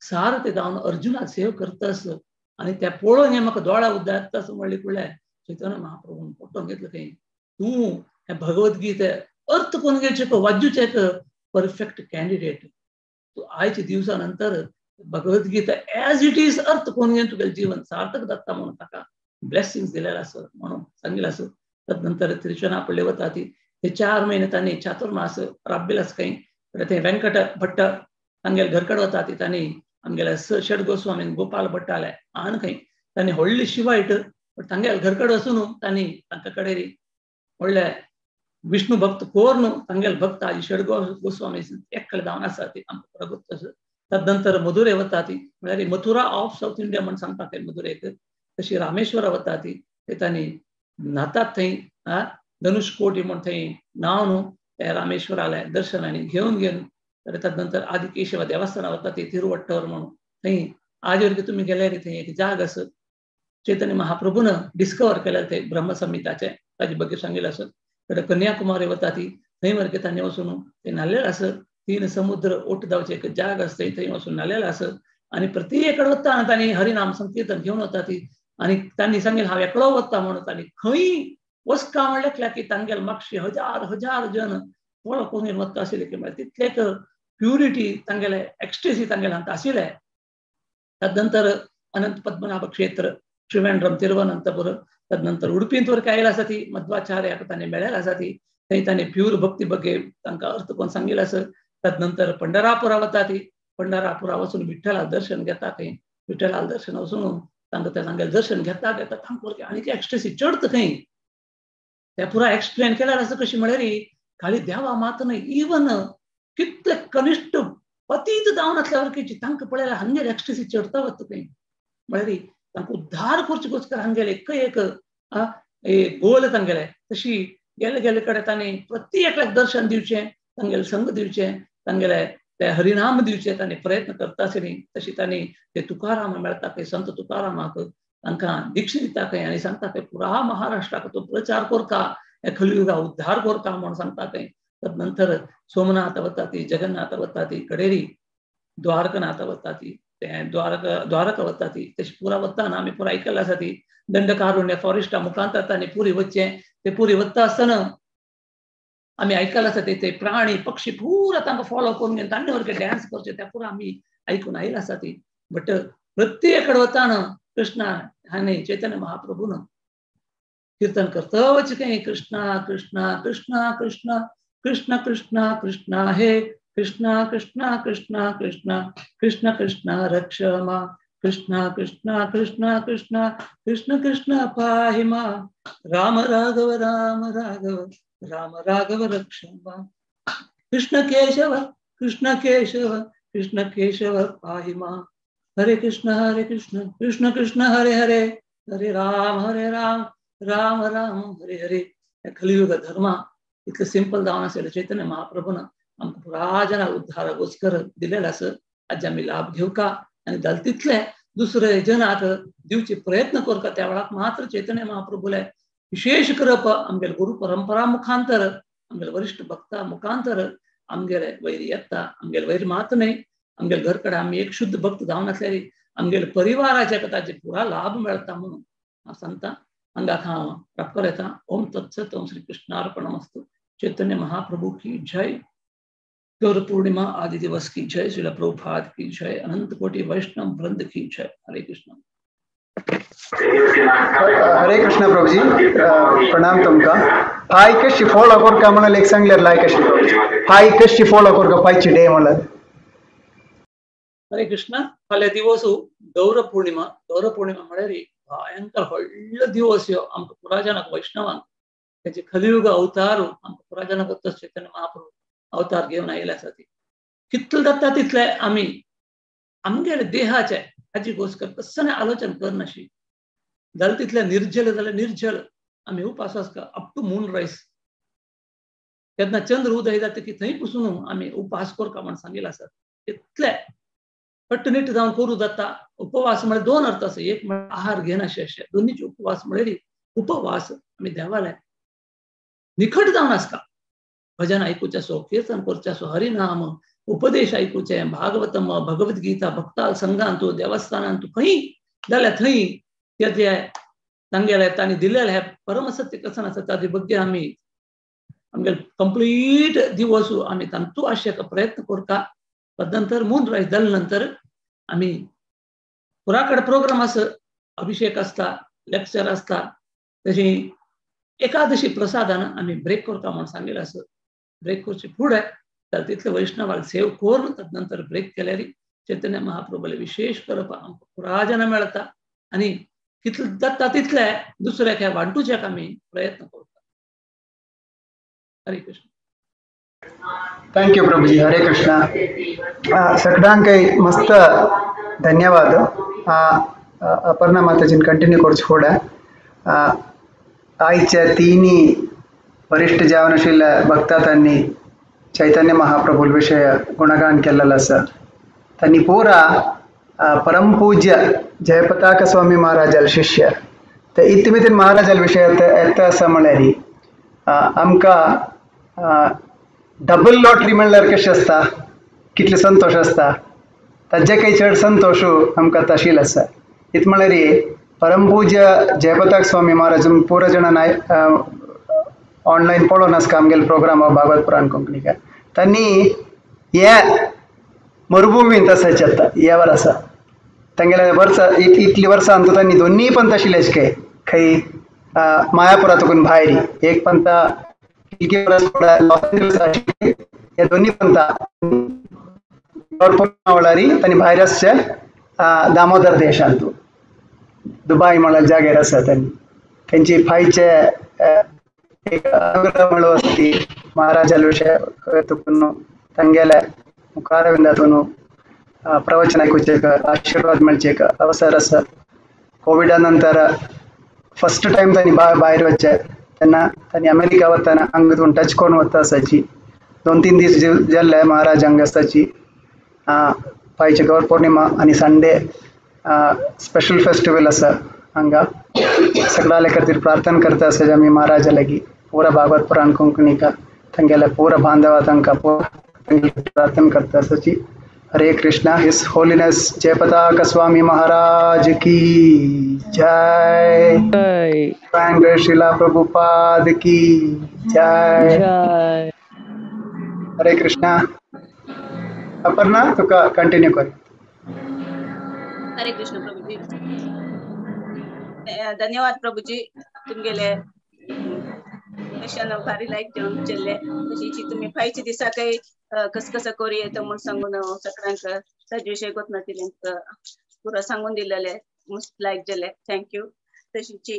सार ते जावन अर्जुना सेव करतास आनी त्या पळोवन हें म्हाका दोळा उद्दास म्हणलें कुळ्यार चैतन्य महाप्रभून पटोवन घेतलें खंय तूं हें भगवद्गीते अर्थ कोण घेवचें वाजूचें एक परफेक्ट कॅन्डिडेट तूं आयच्या दिवसा नंतर भगवद्गीता एज it is अर्थ कोण घेवन तुगेलें जीवन सार्थक जाता म्हणून ताका ब्लेसिंग्स दिलेलें आसा म्हणून सांगिल्लें आसा. तदनंतर त्रिचनापल्ली वता ती ते 4 महिने तांणी चातुर्मास राबिल्ले आसा खंय. ते वेंकट भट्ट तांगेले घरकड वता ती तांणी आमगेले षड गोस्वामी गोपाल भट्टाले आन खंय तांणी व्हडली शिवायट पण तांगेले घर कडेन वचून तांणी तांकां कडेन व्हडले विष्णु भक्त कोर्न तांगेले भक्त आजी षड गोस्वामी एकले जावन आसा ती आमकां प्रभुत्व आसा. तदनंतर मधुरे वता ती म्हळ्यार मथुरा ऑफ सावथ इंडिया म्हण सांगता ते मधुरेक. तशी रामेश्वर वता ती ते तांणी न्हातात थंय धनुषकोटी म्हण थंय न्हावन ते रामेश्वराले दर्शन आनी घेवन घेवन तर तदनंतर आदी केशव देवस्थाना वता ती तिरुवट्टर म्हणून थंय आजवर तुमी गेल्यार थंय एक जाग आसा चैतन्य महाप्रभून डिस्कवर केलें ते ब्रह्मसंहिताचे ताजे ಬಗ್ಗೆ सांगिल्लें आसा. तर कन्याकुमारी वता ती थंय मरके तांणी वचून ते न्हालेलें आसा. 3 समुद्र ओट जावचे एक जाग आसा थंय वचून न्हालेलें आसा. आनी प्रत्येक कडेन वता तांणी हरिनाम संकीर्तन घेवन वता ती आनी तांणी सांगेल हांव एकलो वता म्हणून तांणी खंय वसका म्हणलें की तांगेल मागशे हजार हजार जन फॉलो करून वता आशिल्ले की म्हळ्यार तितलेक प्युरिटी तांगेले एक्स्टेसी तांगेले हांगा आशिल्ले. तदनंतर अनंत पद्मनाभ क्षेत्र त्रिवेंद्रम तिरुवनंतपुर तदनंतर उडपींत वर आयला आसा ती मध्वाचार्याक तांणी मेळ्ळें आसा ती थंय तांणी प्युर भक्ती ಬಗ್ಗೆ तांकां अर्थ कोण सांगिल्लें आसा. तदनंतर पंढरापुरा वता ती पंढरापुरा वचून विठ्ठला दर्शन घेता थंय विठ्ठला दर्शन वचून तांकां ते तांगेलें दर्शन घेता घेता तांकां आनीक एक्स्टेसी चडत खंय ते पुरा एक्सप्लेन केल्यार आसा कशी म्हळ्यार खाली देवा मात न्हय इवन कितले कनिश्ठ पतीत जावन आसल्यावर की तांकां पळयल्यार हांगेर एक्स्टेसी चडता वता खंय म्हळ्यार तांकां उद्धार करचे गोस्कर हांगेले एक एक गोल तांगेले तशी गेले गेले कडेन तांणी प्रत्येक दर्शन दिवचें तांगेले संग दिवचें तांगेले ते हरिनाम दिवचे तांणी प्रयत्न करता आसली. तशी तांणी ते तुकाराम मेळटा खंय संत तुकारामाक तांकां दीक्षा दिता खंय आनी सांगता खंय पुरा महाराष्ट्राक तो प्रचार करता ह्या कलियुगा उद्धार करता म्हूण सांगता खंय. तदनंतर सोमनाथ वता ती जगन्नाथ वता ती कडेरी द्वारकनाथ वता ती ते द्वारका वता ती तशी पुरा वता ना आमी पुरा आयकल्लें आसा ती दंडकारुण्य फॉरेस्टा मुखांत तांणी पुरी वचचें ते पुरी वता आसतना आमी आयकल्लें आसा ते प्राणी पक्षी पुरा तांकां फॉलो करून घेवन तांणे वरके डांस करचे ते पुरा आमी आयकून आयिल्लें आसा ती. बट प्रत्येक कडेन वताना कृष्णा हांणी चैतन्य महाप्रभून कीर्तन करता वच खंय कृष्णा कृष्णा कृष्णा कृष्णा कृष्ण कृष्णा कृष्णा हे कृष्णा कृष्णा कृष्णा कृष्णा कृष्ण कृष्णा रक्ष मा कृष्णा कृष्णा कृष्णा कृष्णा कृष्ण कृष्ण पाहि मा राम राघव राम राघव राम राघव रक्ष मा कृष्ण केशव कृष्ण केशव कृष्ण केशव पाहि मा हरे कृष्ण कृष्ण कृष्ण हरे हरे हरे राम राम राम हरे हरे. कलियुग धर्मा इतलें सिंपल जावन आशिल्लें चैतन्य महाप्रभून आमकां पुरा जाणां उद्धारागोस्कर दिलेलें आसा. आज आमी लाभ घेवका आनी जालें तितले दुसरे जनाक दिवचे प्रयत्न करता त्या वेळाक मात्र चैतन्य महाप्रभूले विशेष करप आमगेले गुरु परंपरा मुखांतर आमगेले वरिश्ठ भक्ता मुखांतर आमगेले वैर येता. आमगेले वैर मात न्हय आमगेले घर कडेन आमी एक शुद्ध भक्त जावन आसल्यार आमगेले परिवाराच्या ताचे पुरा लाभ मेळटा म्हणून हांव सांगता. हांगा हांव प्राप्त येता. ओम तत्सत. ओम श्री कृष्णार्पणमस्तु. चैतन्य महाप्रभु की जय. गौर पूर्णिमा आदि दिवस की जय. श्रील प्रभुपाद की जय. अनंत कोटि वैष्णव वृंद की जय. हरे कृष्ण. हरे कृष्ण प्रभुजी प्रणाम तुमका. फाय कशी फॉलो करका म्हणून एक सांगल्यार लायक कशी प्रभुजी फाय कशी फॉलो करका फायची डे म्हणल्यार. हरे कृष्ण. फाल्यां दिवस गौर पूर्णिमा. गौर पूर्णिमा म्हळ्यार भयंकर व्हडलो दिवस ह्यो आमकां पुरा जाणांक वैष्णवांक तेजे कलियुग अवतार आमकां पुरा जाणांक चैतन्य महाप्रभू अवतार घेवन आयिल्ले आसा. ती कितले जाता तितले आमी आमगेले देहाचे हाजी गोस्कर कसलें आलोचन करनाशी जालें तितले निर्जल जाल्यार निर्जल आमी उपास आसता अप टू मून रायस. केन्ना चंद्र उदय जाता की थंय पसून आमी उपास करता म्हण सांगिल्लें आसा. तितले कट्टनीट जावन करूं जाता. उपवास म्हळ्यार दोन अर्थ आसा. एक म्हळ्यार आहार घेनाशे अशें दोनीचे उपवास म्हळ्यार उपवास आमी देवाले निखट जावन आसता. भजन आयकुचें आसो कीर्तन करचें आसो हरिनाम उपदेश आयकुचें भागवतम भगवद्गीता भक्ता संघांतू देवस्थानांतू खंय जाल्यार थंय ते तांगेले तांणी दिलेलें हें परमसत्य कथन आसा ताजे ಬಗ್ಗೆ आमी आमगेले कंप्लीट दिवस आमी तांतू आशेक प्रयत्न करता. तदनंतर मून रायस जाले नंतर आमी पुरा कडेन प्रोग्राम आसा. अभिषेक आसता लेक्चर आसता. तशी एकादशी प्रसादान आमी ब्रेक करता म्हूण सांगिल्लें आसा. ब्रेक करचे फुडें तर तितले वैष्णवाक सेव करून तदनंतर ब्रेक केल्यार चैतन्य महाप्रभूले विशेष करप आमकां पुरा जाणां मेळटा. आनी कितले जाता तितले दुसऱ्याक वांटूच्याक आमी प्रयत्न करता. हरे Krishna. Thank you Prabhuji. Hare Krishna. सगळ्यांकय मस्त धन्यवाद. अपर्णा माताजीन कंटिन्यू करचें फुडें आयच्या तिनी वरिश्ठ जावन आशिल्ल्या भक्ता तांणी चैतन्य महाप्रभू विशय गुणगान केल्लेलो आसा. तांणी पुरा परमपूज्य जयपताक स्वामी महाराजाल शिष्य ते इतमितीन महाराजाल विशय येता आसा म्हळ्यार आमकां डबल लॉटरी म्हणल्यार कशें आसता, कितले संतोश आसता, ताजे काही चड संतोश आमकां तशील आसा. इत म्हळ्यार परमपूज्य जयपताक स्वामी महाराज पुरा जाणां ऑनलायन पळोवन आसता आमगेलो प्रोग्राम भागवत पुराण कोंकणीक. तांणी हे मरुभुमींत आसाचे आतां ह्या वर्सा तांगेल्या वर्सा इतली वर्सां तांणी दोन्ही पंथ आशिल्ले काय खंय मायापुरातून भायर एक पंथ हे दोन्ही पंथा तांणी भायर आसचे दामोदर देशांत दुबाय म्हळ्यार जाग्यार आसा. तांणी तेंची फायचे एक अनुग्रह म्हणू आसती महाराजा विशय तुकून तांगेले मुखारविंदातून प्रवचन आयकुचें आशिर्वाद मेळचे अवसर आसा. कोविडा नंतर फर्स्ट टायम तांणी भायर वचचें तेन्ना तांणी अमेरिका वतना हांगा तुका टच करून वता आसाची 2-3 दीस जाल्ले महाराज हांगा आसाची. फायचे गौर पौर्णिमा आनी संडे स्पेशल फेस्टिवल आसा हांगा सगळ्या खातीर प्रार्थना करता आसा आमी महाराजा लागीं पुरा भागवत पुराण कोंकणीका तांगेल्या पुरा बांधवा तांकां पुरा प्रार्थना करता आसाची. Hare Krishna. His holiness Jayapataka Swami Maharaj की जय. श्रीला प्रभुपाद की जय. हरे कृष्णा. अपर्णा तुका कंटिन्यू कर. हरे कृष्ण प्रभुजी. धन्यवाद प्रभुजी, तुमगेले भारी लायक जेवन चल्ले तशीची तुम्ही फायचे दिसा काही कस कसं करी येतं म्हणून सांगून सगळ्यांक ताजे विशय गोतनातिले पुरा सांगून दिलेले मस्त लायक जाले. Thank you. तशीची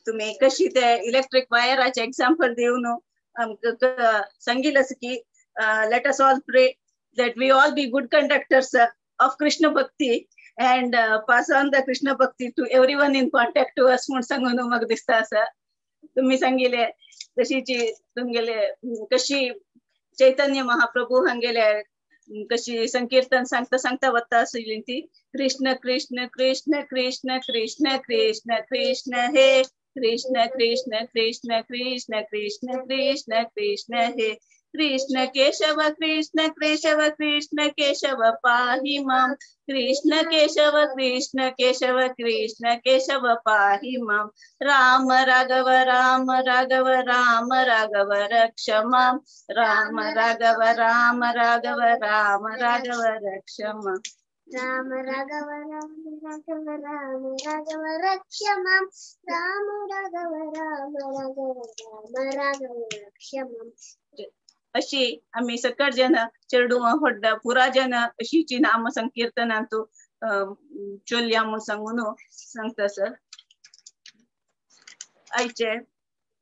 तुम्ही कशी ते इलेक्ट्रीक वायराचे एक्झाम्पल दिवन आमकां सांगिल्लें की let us all pray that we all be good conductors of Krishna bhakti and pass on the Krishna bhakti to everyone in contact to us म्हूण सांगून म्हाका दिसता आसा. तुम्ही सांगिले तशीची तुमगेले कशी चैतन्य महाप्रभू हांगेले कशी संकीर्तन सांगता सांगता वता आशिल्ली ती कृष्ण कृष्ण कृष्ण कृष्ण कृष्ण कृष्ण कृष्ण हे कृष्ण कृष्ण कृष्ण कृष्ण कृष्ण कृष्ण कृष्ण हे कृष्ण केशव कृष्ण केशव कृष्ण केशव पाहि मां कृष्ण केशव कृष्ण केशव कृष्ण केशव पाहि मां राम राघव राम राघव राम राघव रक्ष मां राम राघव राम राघव राम राघव रक्ष मां राम राघव राम राघव राम राघव रक्ष मां राम राघव राम राघव राम राघव रक्ष मां. अशी आम्ही सकट जन चेडूं व्हडला पुरा जन अशीची नाम संकीर्तनांतू चोलया म्हूण सांगून सांगता सर. आयचे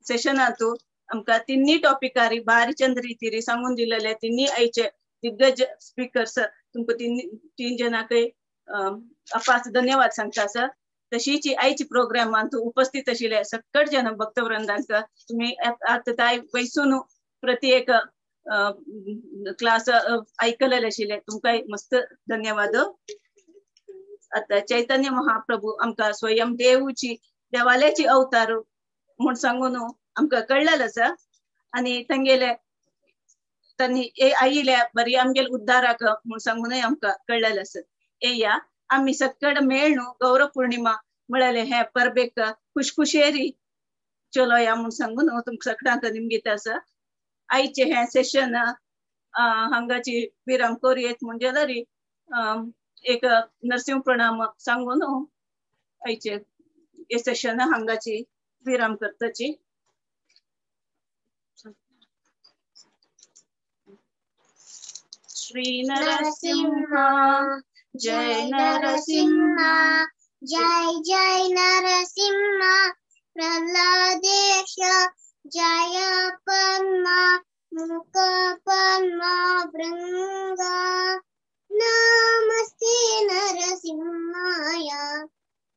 सेशनांतू आमकां तिन्ही टॉपिकारी भारी चंद रितीरी सांगून दिलेले तिन्ही आयचे दिग्गज स्पिकर्स तुमकां तीन जणांकय अपास धन्यवाद सांगता सर. तशीची आयची प्रोग्रामांतू उपस्थित आशिल्ले सकट जन भक्तवृंदांक तुमी आतां ताय वयसून प्रति एक क्लास ऐकलेले आशिल्ले तुमकां मस्त धन्यवाद. आतां चैतन्य महाप्रभू आमकां स्वयं देवची देवाल्याची अवतार म्हूण सांगून आमकां कळ्ळेलें आसा आनी तांगेले तांणी आयिल्ल्या बरी आमगेले उद्धाराक म्हूण सांगूनय आमकां कळ्ळेलें आसा. येया आमी सकड मेळ्ळू गौरव पौर्णिमा म्हळ्यार हे परबेक खुशखुशेरी चलोया म्हूण सांगून तुमकां सगळ्यांक निमगीत आसा. आयचे हे सेशन हांगाची विराम करूयेत म्हूण जाल्यार एक नरसिंह प्रणाम सांगून आयचे हे सेशन हांगाची विराम करताची. श्री नरसिंह जय नरसिंह जय जय नरसिंह प्रह्लादेश जय पद्म मुख पद्म भृंग। नमस्ते नरसिंहाय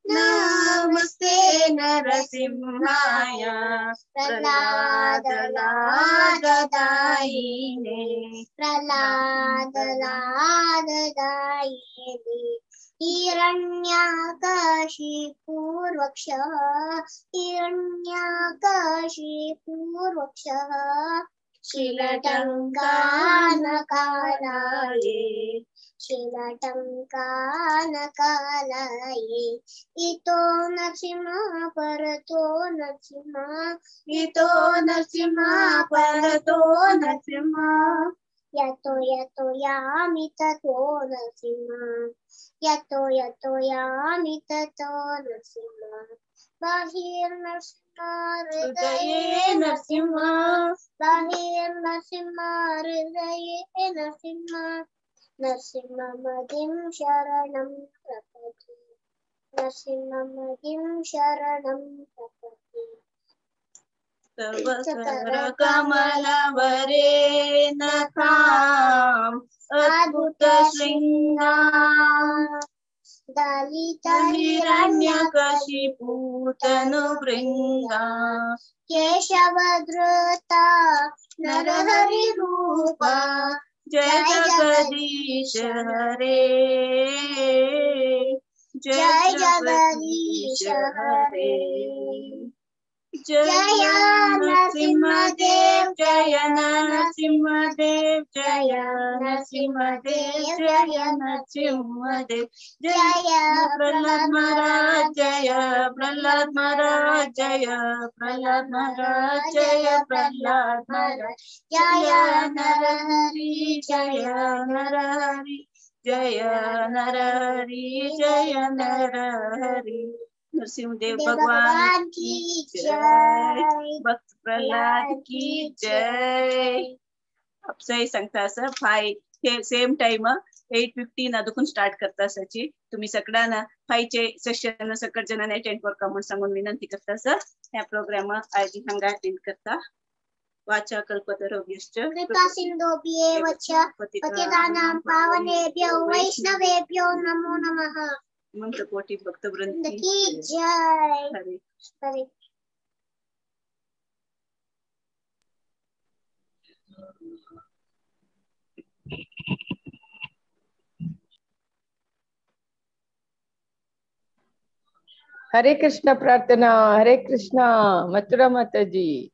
नमस्ते नरसिंहाय प्रह्लाद लाददायिने प्रह्लाद लाददायिने। हिरण्यकशिपुर्वक्षः हिरण्यकशिपुर्वक्षः शिलटङ्कानकालाये शिलटङ्कानकालाये। इतो नरसिंह परतो नरसिंह इतो नरसिंह परतो नरसिंह यतो यतो यामि ततो नरसिंह यतो यतो यामि ततो नरसिंह। बहिर्नरसिंह हृदये नरसिंह बहिर्नरसिंह हृदये नरसिंह। नरसिंहमदिं शरणं प्रपद्ये नरसिंहमदिं शरणं प्रपद्ये। तव करकमलवरे नखाम् अद्भुत शृङ्गाम् दलित हिरण्यकशिपूतनुभृङ्गा केशवधृता नरहरिरूपा जय जगदीश हरे जय जगदीश हरे। जय नरसिंहदेव जय नरसिंहदेव जय नरसिंहदेव जय नरसिंहदेव जय प्रहलाद महाराज जय प्रहलाद महाराज जय प्रहलाद महाराज जय प्रहलाद महाराज जय नरहरि जय नरहरि जय नरहरि जय नरहरि। नरसिंहदेव भगवान की जय, भक्त प्रहलाद की जय। अब सही सांगता आसा फाय सेम टाइम 8:15 अदुकून स्टार्ट करता आसाची। तुम्ही सगळ्यांना फायचे सेशन सकट जणांनी अटेंड करका म्हूण सांगून विनंती करता सर। ह्या प्रोग्राम आयज हांगा अटेंड करता। वाचा कल्पतरुभ्यश्च कृपा सिन्धुभ्येव च पतितानां पावनेभ्यो वैष्णवेभ्यो नमो नमः। मंत्रकोटि भक्त वृंद की जय। हरे हरे। हरे कृष्णा प्रार्थना। हरे कृष्णा मथुरा माता जी।